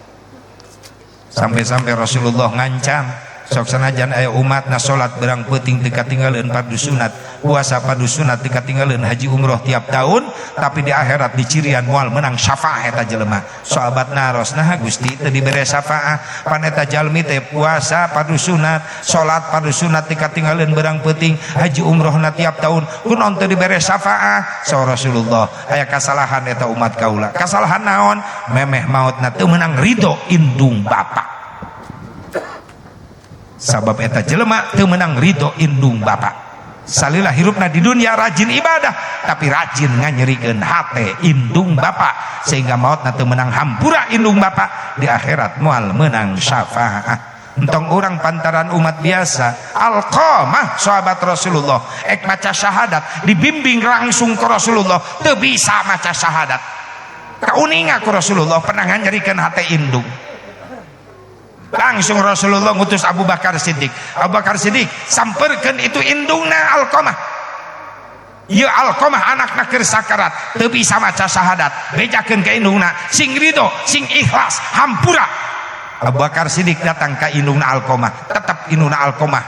S1: Sampai-sampai Rasulullah ngancam Sok sanajan aya umatna salat berang peuting teu katinggaleun fardu sunat, puasa fardu sunat teu katinggaleun, haji umroh tiap tahun, tapi di akhirat dicirian moal menang syafaah eta jelema. Sahabat naros, nah Gusti teu dibere syafaah, pan eta jalmi teh puasa fardu sunat, salat fardu sunat teu katinggaleun berang peuting, haji umrohna tiap tahun, kunaon teu dibere syafaah? Saur Rasulullah, aya kasalahan eta umat kaula. Kasalahan naon? Memeh mautna teu meunang ridho indung bapak. Sabab eta jelema teu meunang ridho indung bapak. Salila hirupna di dunia rajin ibadah, tapi rajin nganyerikeun hate indung bapak, sehingga mautna teu meunang hampura indung bapak, di akhirat moal meunang syafaah. Entong urang pantaran umat biasa, Alqamah sahabat Rasulullah ek maca syahadat dibimbing langsung ke Rasulullah teu bisa maca syahadat. Kauninga ku Rasulullah pernah nganyerikeun hate indung. Langsung Rasulullah ngutus Abu Bakar Siddiq. Abu Bakar Siddiq samperkeun itu indungna Alqamah. Ieu Alqamah anakna keur sakarat teu bisa maca syahadat, bejakeun ka indungna sing ridho, sing ikhlas, hampura. Abu Bakar Siddiq datang ka indungna Alqamah, tetep indungna Alqamah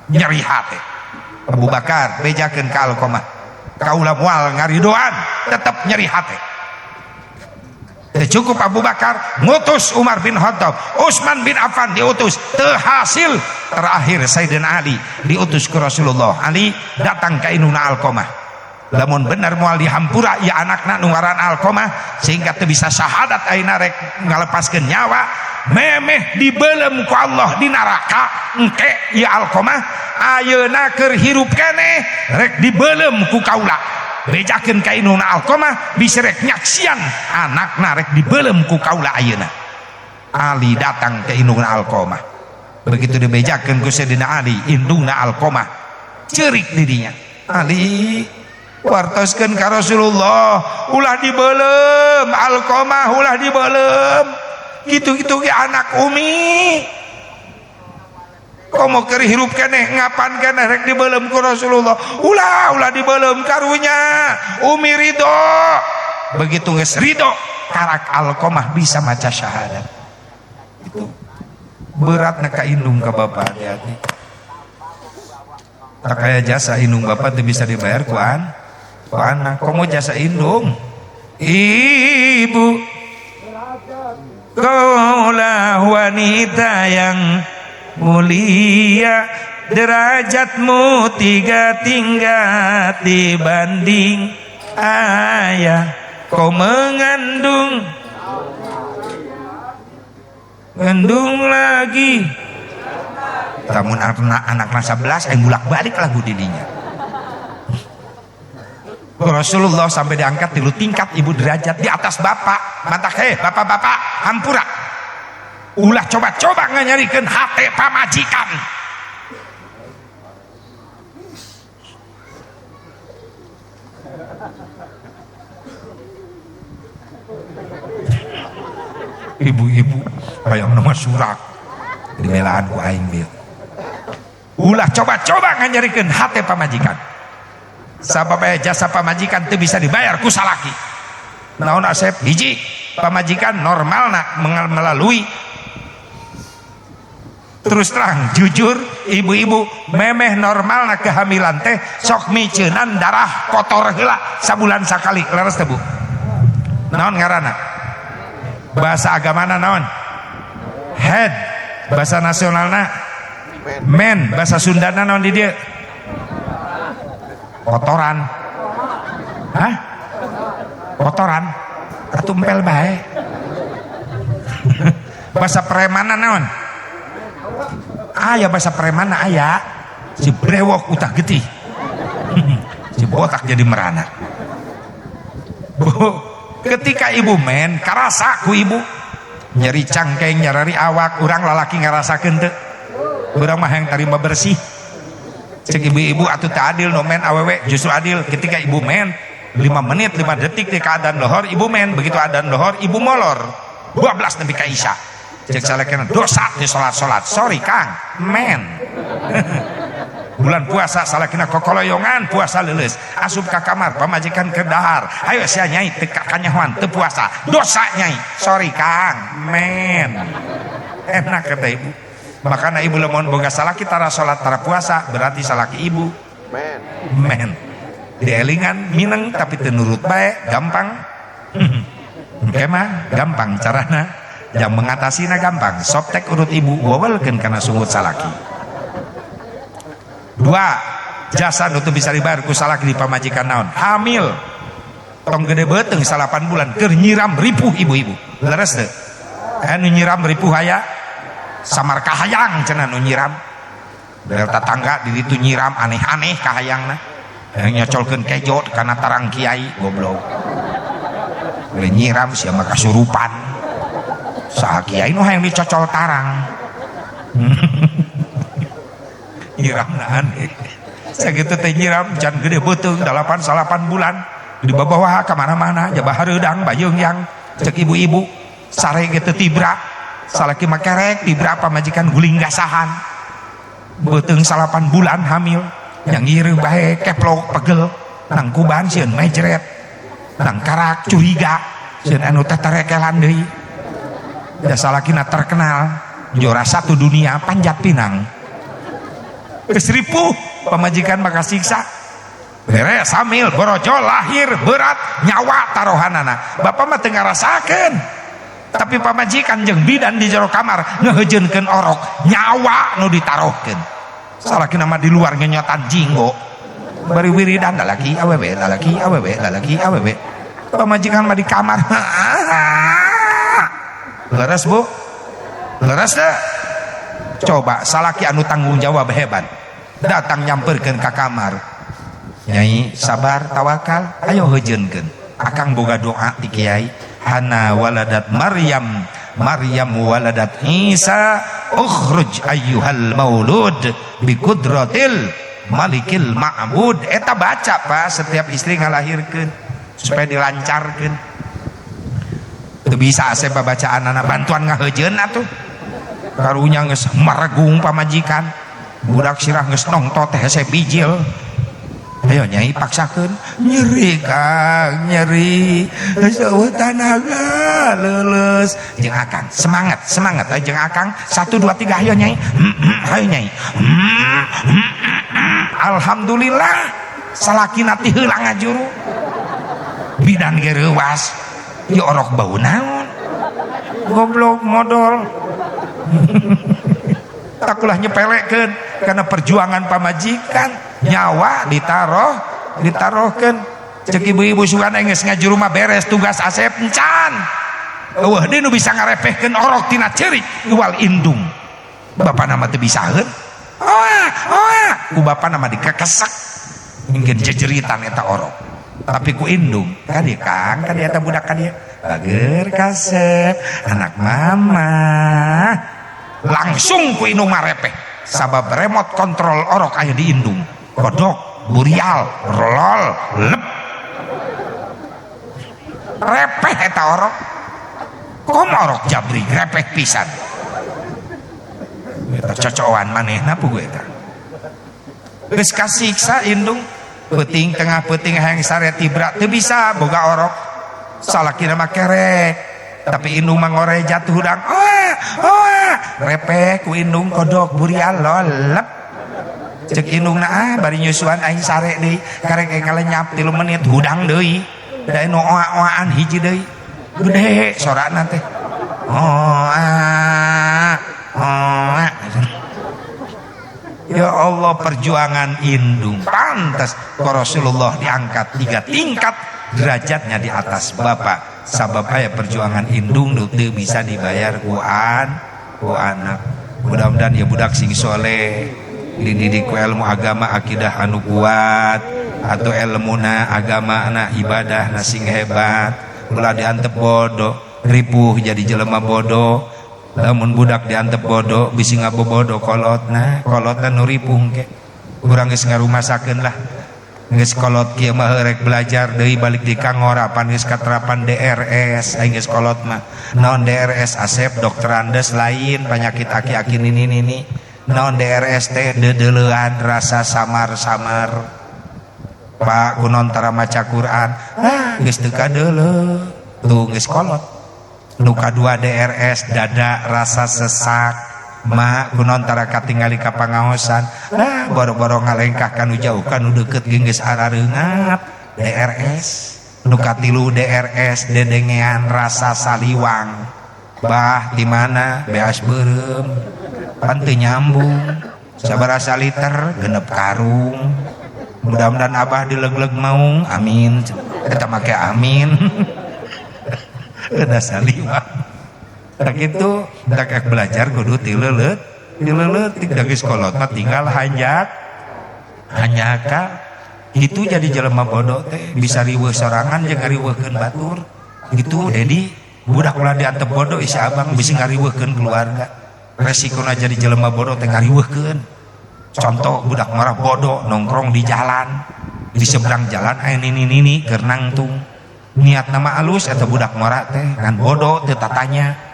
S1: nyeri hate. Abu Bakar bejakeun ka Alqamah, kaula moal ngaridoan, tetep nyeri hate. Cukup Abu Bakar ngutus Umar bin Khattab, Utsman bin Affan diutus, terhasil. Terakhir Sayyidina Ali diutus ke Rasulullah. Ali datang ke indungna Alqamah. Lamun bener moal dihampura ya anakna nu ngaran Alqamah sehingga teu bisa syahadat ayeuna rek ngalepaskeun nyawa, memeh dibelem ku Allah di neraka engke ya Alqamah, ayeuna keur hirup keneh rek dibelem ku kaula. Bejakeun ka indungna Alqamah bisi rek nyaksian anakna rek dibelem ku kaula ayeuna. Ali datang ke indungna Alqamah. Begitu dibejakeun ku Sayyidina Ali, indungna Alqamah ceurik didinya. Ali wartoskeun ka Rasulullah, ulah dibelem Alqamah, ulah dibelem. Gitu-gitu ge anak umi. Komo keur hirup keneh ngapan keneh rek dibelem ku Rasulullah. Ulah ulah dibelem karunya umi ridho. Begitu geus ridho, karak Alqamah bisa maca syahadat. Itu berat ka indung ka bapak, hati-hati. Tak kaya jasa indung bapak teu bisa dibayar ku an ku anak. Komo jasa indung ibu, kaulah wanita yang mulia, derajatmu 3 tingkat dibanding ayah. Kau mengandung, mengandung lagi. Namun anak 11 yang bolak-balik lagu didinya. Rasulullah sampai diangkat 3 tingkat ibu derajat di atas bapak. Matak heh bapak-bapak hampura. Ulah coba-coba nganyarikeun hate pamajikan. Ibu-ibu hayang nama surak dibelaan ku aing bieu. Ulah coba-coba nganyarikeun hate pamajikan. Sabab aya jasa pamajikan teu bisa dibayar ku salaki. Naon asep? Hiji, pamajikan normalna melalui terus terang jujur ibu-ibu memeh normalna kehamilan teh sok miceunan darah kotor heula sabulan sakali, leres teh Bu? Naon ngaranna? Bahasa agamana naon? Head. Bahasa nasionalna men. Bahasa Sundana naon di dieu? Kotoran. Hah? Kotoran? Katumpel bae. Bahasa premana naon? Aya bahasa premana aya. Si brewok utah getih. Si botak jadi merana. Bu, ketika ibu men karasa ku ibu nyeri cangkeng, nyeri awak, urang lalaki ngarasakeun teu. Urang mah yang tarima bersih. Cek ibu-ibu atuh teu adil no men awewe, justru adil ketika ibu men 5 menit 5 detik di keadaan lohor ibu men, begitu keadaan lohor ibu molor 12 nepi ka isya. Cek salakina dosa di salat-salat. Sorry Kang, men. Bulan puasa salakina kokoloyongan puasa leuleus, asup ka kamar pamajikan keur dahar. Ayo sia nyai teu kakanyahoan teu puasa. Dosa nyai. Sorry Kang, men. Enak kata ibu. Makana ibu lamun boga salaki tara salat tara puasa berarti salaki ibu men. Dielingan mineng tapi teu nurut bae gampang. Engke mah gampang carana. Jang mengatasina gampang. Soptek urut ibu wewelkeun kana sungut salaki. Dua, jasa nu teu bisa dibayar ku salaki di pamajikan naon? Hamil. Tong gede beuteung 8 bulan keur nyiram ripuh ibu-ibu. Leres teu? Anu nyiram ripuh aya samar kahayang cenah nu nyiram. Bel tatangga di ditu nyiram aneh-aneh kahayangna. Nyocolkeun kejo kana tarang kiai goblok. Boleh nyiram sia mah kasurupan. Saha kiai nu hayang dicocol tarang. Nyiramna aneh. Sakitu teh nyiram can gede beuteung 8 bulan. Di bawah ka mana-mana jabah hareudang bayeung yang cek ibu-ibu sare ge teu tibra salaki mah kerek tibra pamajikan guling gasahan beuteung 8 bulan hamil yang ngireung bae keplok pegel nang kuban sieun mejret nang karak curiga sieun anu teterekelan deui da salakina terkenal juara 1 dunia panjat pinang geus ripuh pamajikan maka siksa beres hamil borojo lahir berat nyawa tarohanana bapak mah teu ngarasakeun tapi pamajikan jeung bidan di jero kamar ngeheujeunkeun orok nyawa nu ditarohkeun salakina mah di luar ngenyotan jinggo bari wiridan lalaki awewe lalaki awewe lalaki awewe pamajikan mah di kamar. Leres bu? Leres teu? Coba salaki anu tanggung jawab hebat datang nyamperkeun ka kamar. Nyai sabar tawakal ayo heujeunkeun akang boga doa ti kiai Hana waladat Maryam Maryam waladat Isa ukhruj ayyuhal maulud bi qudratil malikil ma'bud. Eta baca Pak setiap istri ngalahirkeun supaya dilancarkeun. Teu bisa asep bacaan anak bantuan ngaheujeun atuh karunya geus maregung pamajikan budak sirah geus nongto teh hese bijil. Ayo nyai paksakeun nyeri Kang nyeri geus eueuh tanaga leuleus jeung akang semangat semangat ayo jeung akang 1 2 3 ayo nyai ayo nyai. Alhamdulillah salakina ti heula ngajuru bidan ge reuwas ieu orok bau naon goblok modol. Takulah nyepelekeun karena perjuangan pamajikan nyawa ditarohkeun cek ibu-ibu sugan geus ngajuru mah beres tugas asep encan eueuh deui nu bisa ngarepehkeun orok tina ceurik iwal indung bapana mah teu bisaeun oa oa ku bapana mah dikekesek mungkin jejeritan eta orok tapi ku indung ka dieu Kang ka dieu eta budak ka dieu bager kasep anak mama langsung ku indung mah repeh sabab remote kontrol orok aya di indung kodok burial rolol lep repeh eta orok kom orok jabri repeh pisan eta cocokan manehna puguh eta geus kasiksa indung peuting tengah peuting hayang sare tibra teu bisa boga orok salakina mah kerek tapi indung mah ngore jatuh hudang oa oa repeh ku indung kodok burial lolep cek indungna ah bari nyusuan aing sare deui karek ngalenyap 3 menit hudang deui da nu oa-oaan hiji deui gede sorana teh oa oa. Ya Allah perjuangan indung pantas ku Rasulullah diangkat 3 tingkat derajatnya di atas bapak sabab aya perjuangan indung nu teu bisa dibayar ku anak. Mudah-mudahan ya budak sing soleh dididik ku ilmu agama akidah anu kuat atau ilmuna agamana ibadahna sing hebat ulah diantep bodoh ripuh jadi jelema bodoh lamun budak diantep bodoh bisi ngabobodo kolotna kolotna nu ripuh engke urang geus ngarumasakeun lah geus kolot kieu mah rek belajar deui balik di kangora pan geus katerapan DRS aing geus kolot mah naon DRS asep dokterandes lain penyakit aki-aki nini nini naon DRS teh deudeulean rasa samar-samar Pak kunon tara maca Quran ah geus teu kadeuleu tuh geus kolot nu kadua DRS dada rasa sesak Ma kunaon tara katingali ka pangaosan. Lah boro-boro ngalengkah kanu jauh kanu deukeut ge geus arareungap. DRS nu katilu DRS dedengean rasa saliwang. Bah di mana beas beureum pan teu nyambung. Sabaraha liter genep karung. Mudah-mudahan abah dilegleg maung, amin. Eta make amin. Rada saliwang. Tak itu, tak belajar kudu tileuleut, tileuleut da geus kolot mah tinggal hanjak. Hanjaka itu jadi jelema bodoh teh bisa riweuh sorangan jeung ngariweuhkeun batur. Gitu Dedi, budak ulah diantep bodoh isi abang bisa ngariweuhkeun keluarga. Resikona jadi jelema bodoh teh ngariweuhkeun. Contoh budak marah bodoh nongkrong di jalan, di seberang jalan aya nini-nini keur nangtung. Niat nama alus eta budak ngora teh ngan bodoh teu tatanya.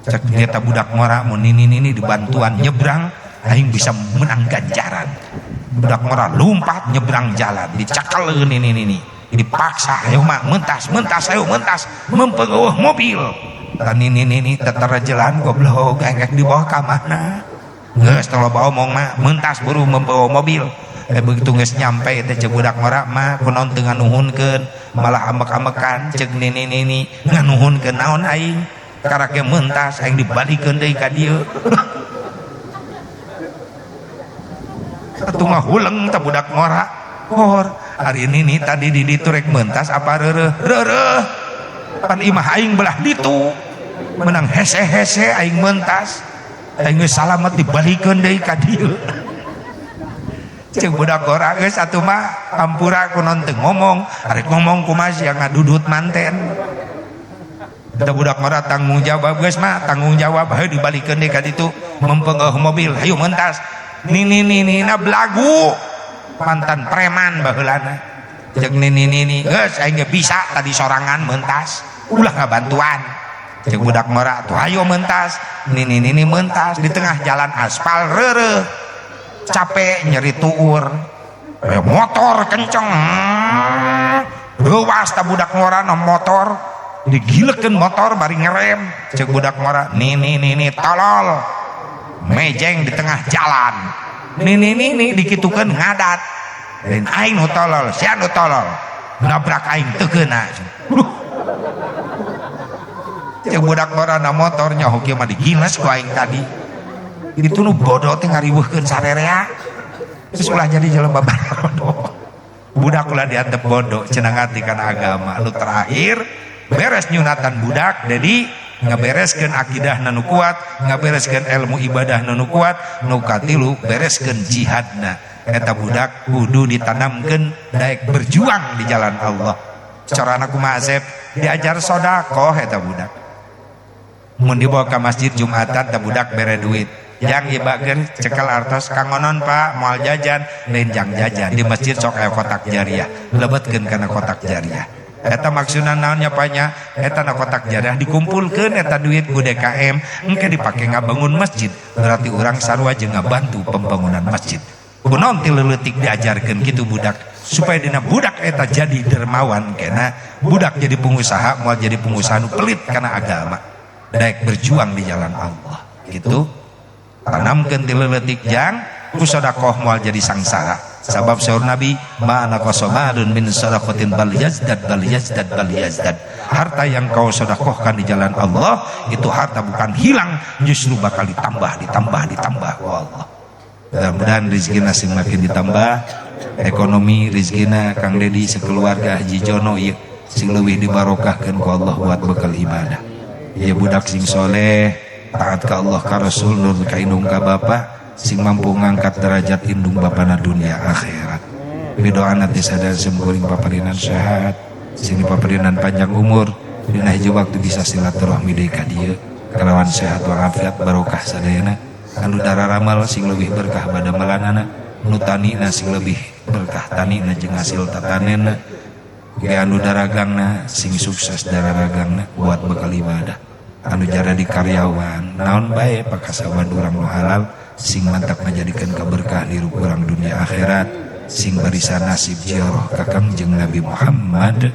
S1: Cek eta budak ngora mun nini-nini dibantuan nyebrang aing bisa menang ganjaran. Budak ngora lompat nyebrang jalan dicakal nini-nini dipaksa ayo mah mentas mentas ayo mentas mempengaruh mobil. Tan nini-nini tetara jalan goblok engek dibawa ka mana. Geus teu loba omong mah mentas buru membawa mobil. Begitu geus nyampe teh cek budak ngora mah kunaon teu nganuhunkeun malah ambek-ambekan cek nini-nini nganuhunkeun naon aing karake mentas aing dibalikeun deui ka dieu. Atuh mah huleng teh budak ngora. Hor ari nini tadi di ditu rek mentas apa reureuh reureuh pan imah aing belah ditu menang hese-hese aing mentas aing geus salamet dibalikeun deui ka dieu. Cek budak ngora geus atuh mah ampura kunaon teu ngomong arek ngomong kumaha sia ngadudut manten. Eta budak ngora tanggung jawab geus mah tanggung jawab hayu dibalikeun deui ka ditu mempengaruh mobil hayu mentas nini nini na belagu mantan preman baheulana. Cek nini nini geus aing ge bisa tadi sorangan mentas ulah ngabantuan. Cek budak ngora tuh ayo mentas nini nini mentas di tengah jalan aspal reureuh capek nyeri tuur motor kenceng leuwas ta budak ngora na motor digilekeun motor bari ngerem. Cek budak ngora nini nini tolol mejeng di tengah jalan nini nini dikitukeun ngadat lain aing nu tolol sia nu tolol nabrak aing teu keuna. Cek budak ngora na motor nyaho kieu mah digiles ku aing tadi. Itu nu bodoh teh ngariweuhkeun sarerea. Terus ulah jadi jelema bodoh. Budak ulah diantep bodoh cenah ngarti kana agama. Nu terakhir beres nyunatan budak jadi ngabereskeun akidah nu kuat, ngabereskeun ilmu ibadah nu kuat, nu katilu bereskeun jihadna. Eta budak kudu ditanamkeun daek berjuang di jalan Allah. Carana kumaha Asep? Diajar sedekah eta budak. Mun dibawa ka masjid Jumatan eta budak bere duit. Yang ibakeun cekel artos kangonon Pak moal jajan, lain jang jajan di masjid sok aya kotak jariah, lebetkeun kana kotak jariah. Eta maksudna naon nya Pak nya? Eta na kotak jariah dikumpulkeun eta duit ku DKM engke dipake ngabangun masjid. Berarti urang sarua jeung ngabantu pembangunan masjid. Kunaon ti leutik diajarkeun kitu budak supaya dina budak eta jadi dermawan kena budak jadi pengusaha moal jadi pengusaha nu pelit kana agama. Daek berjuang di jalan Allah gitu. Tanamkeun ti leutik jang ku sedekah moal jadi sangsara. Sabab saur Nabi ma naqasamadun min sadaqatin bal yazdad bal yazdad bal yazdad. Harta yang kau sedekahkan di jalan Allah itu harta bukan hilang, justru bakal ditambah ditambah ditambah ku Allah. Mudah-mudahan rezekina sing makin ditambah, ekonomi rezekina Kang Dedi sekeluarga Haji Jono ieu sing leuwih dibarokahkeun ku Allah buat bekal ibadah. Ieu budak sing soleh, taat ka Allah ka Rasul, nur ka indung ka bapa, sing mampu ngangkat derajat indung bapana dunia akhirat. Widoana teh sadar simkuring paparinan sehat, sing dipaparinan panjang umur, dina hiji waktu bisa silaturahmi deui ka dieu, kalawan sehat walafiat barokah sadayana. Anu dararamal sing leuwih berkah badamelanana, nu tanina sing leuwih berkah tanina jeung hasil tatanena. Ge anu daragangna sing sukses dararagangna buat bekal ibadah. Anu jara di karyawan naon bae pakasaban urang nu halal sing mantap ngajadikeun kaberkah hirup urang dunia akhirat, sing barisa nasib ziarah ka Kangjeng Nabi Muhammad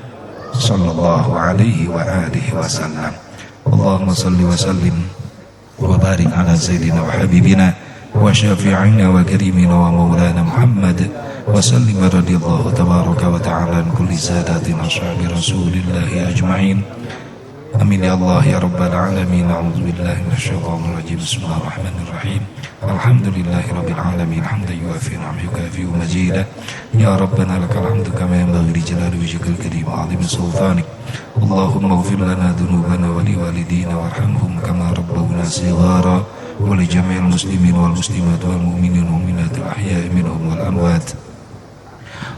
S1: sallallahu alaihi wa alihi wasallam. Allahumma shalli wa sallim
S2: Wa barik ala sayyidina wa habibina wa syafi'ina wa karimina wa maulana Muhammad wa sallim radhiyallahu tabaraka wa ta'ala an kulli sadatin ashabi rasulillahi ajma'in. Amin ya Allah ya rabbal alamin. A'udzu billahi minasyaitonir rajim. Bismillahirrahmanirrahim. Alhamdulillahi rabbil alamin hamdan yuafi ni'amahu yukafi mazida. Ya rabbana lakal hamdu kama yanbaghi li jalali wajhikal karim wa 'azimi sultanik. Allahumma ighfir lana dhunubana wa liwalidina warhamhum kama rabbawna shighara wa li jami'il muslimin wal muslimat wal mu'minin wal mu'minat al ahya'i minhum wal amwat.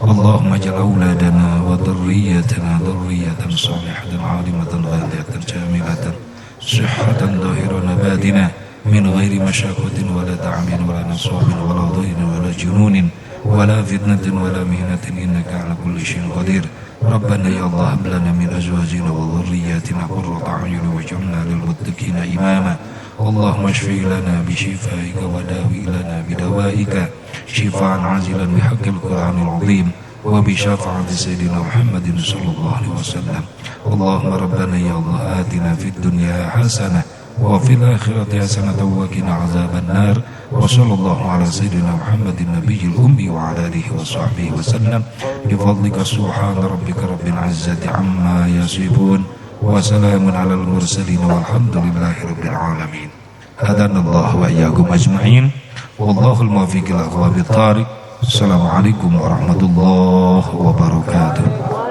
S2: Allahumma ij'al auladana wa dhurriyyatana dhurriyyatan salihatan 'alimatan ghadiyatan jamilatan sihhatan dhahiratan batinah min ghairi masyaqqatin wala ta'amin wala nasabin wala dhairin wala jununin wala fitnatin wala mihnatin innaka ala kulli syai'in qadir. Rabbana ya Allah hab lana min azwajina wa dhurriyyatina qurrata a'yun waj'alna lil muttaqina imama. Allahumma ashfi lana bi shifaika wa dawi lana bi dawaika shifaan azilan bi haqqil Qur'anil azim wa bi syafaati sayyidina Muhammadin sallallahu alaihi wasallam. Allahumma rabbana ya Allah atina fid dunya hasanah wa fil akhirati hasanah wa qina azaban nar. Wa sallallahu ala sayyidina Muhammadin nabiyil ummi wa ala alihi wa sahbihi wa sallam. Bi fadlika subhana rabbika rabbil izzati amma yasifun wa salamun alal mursalin walhamdulillahi rabbil alamin. Hadanallahu wa iyyakum ajma'in. Wallahul muwaffiq ila aqwamit thariq. Assalamualaikum warahmatullahi wabarakatuh.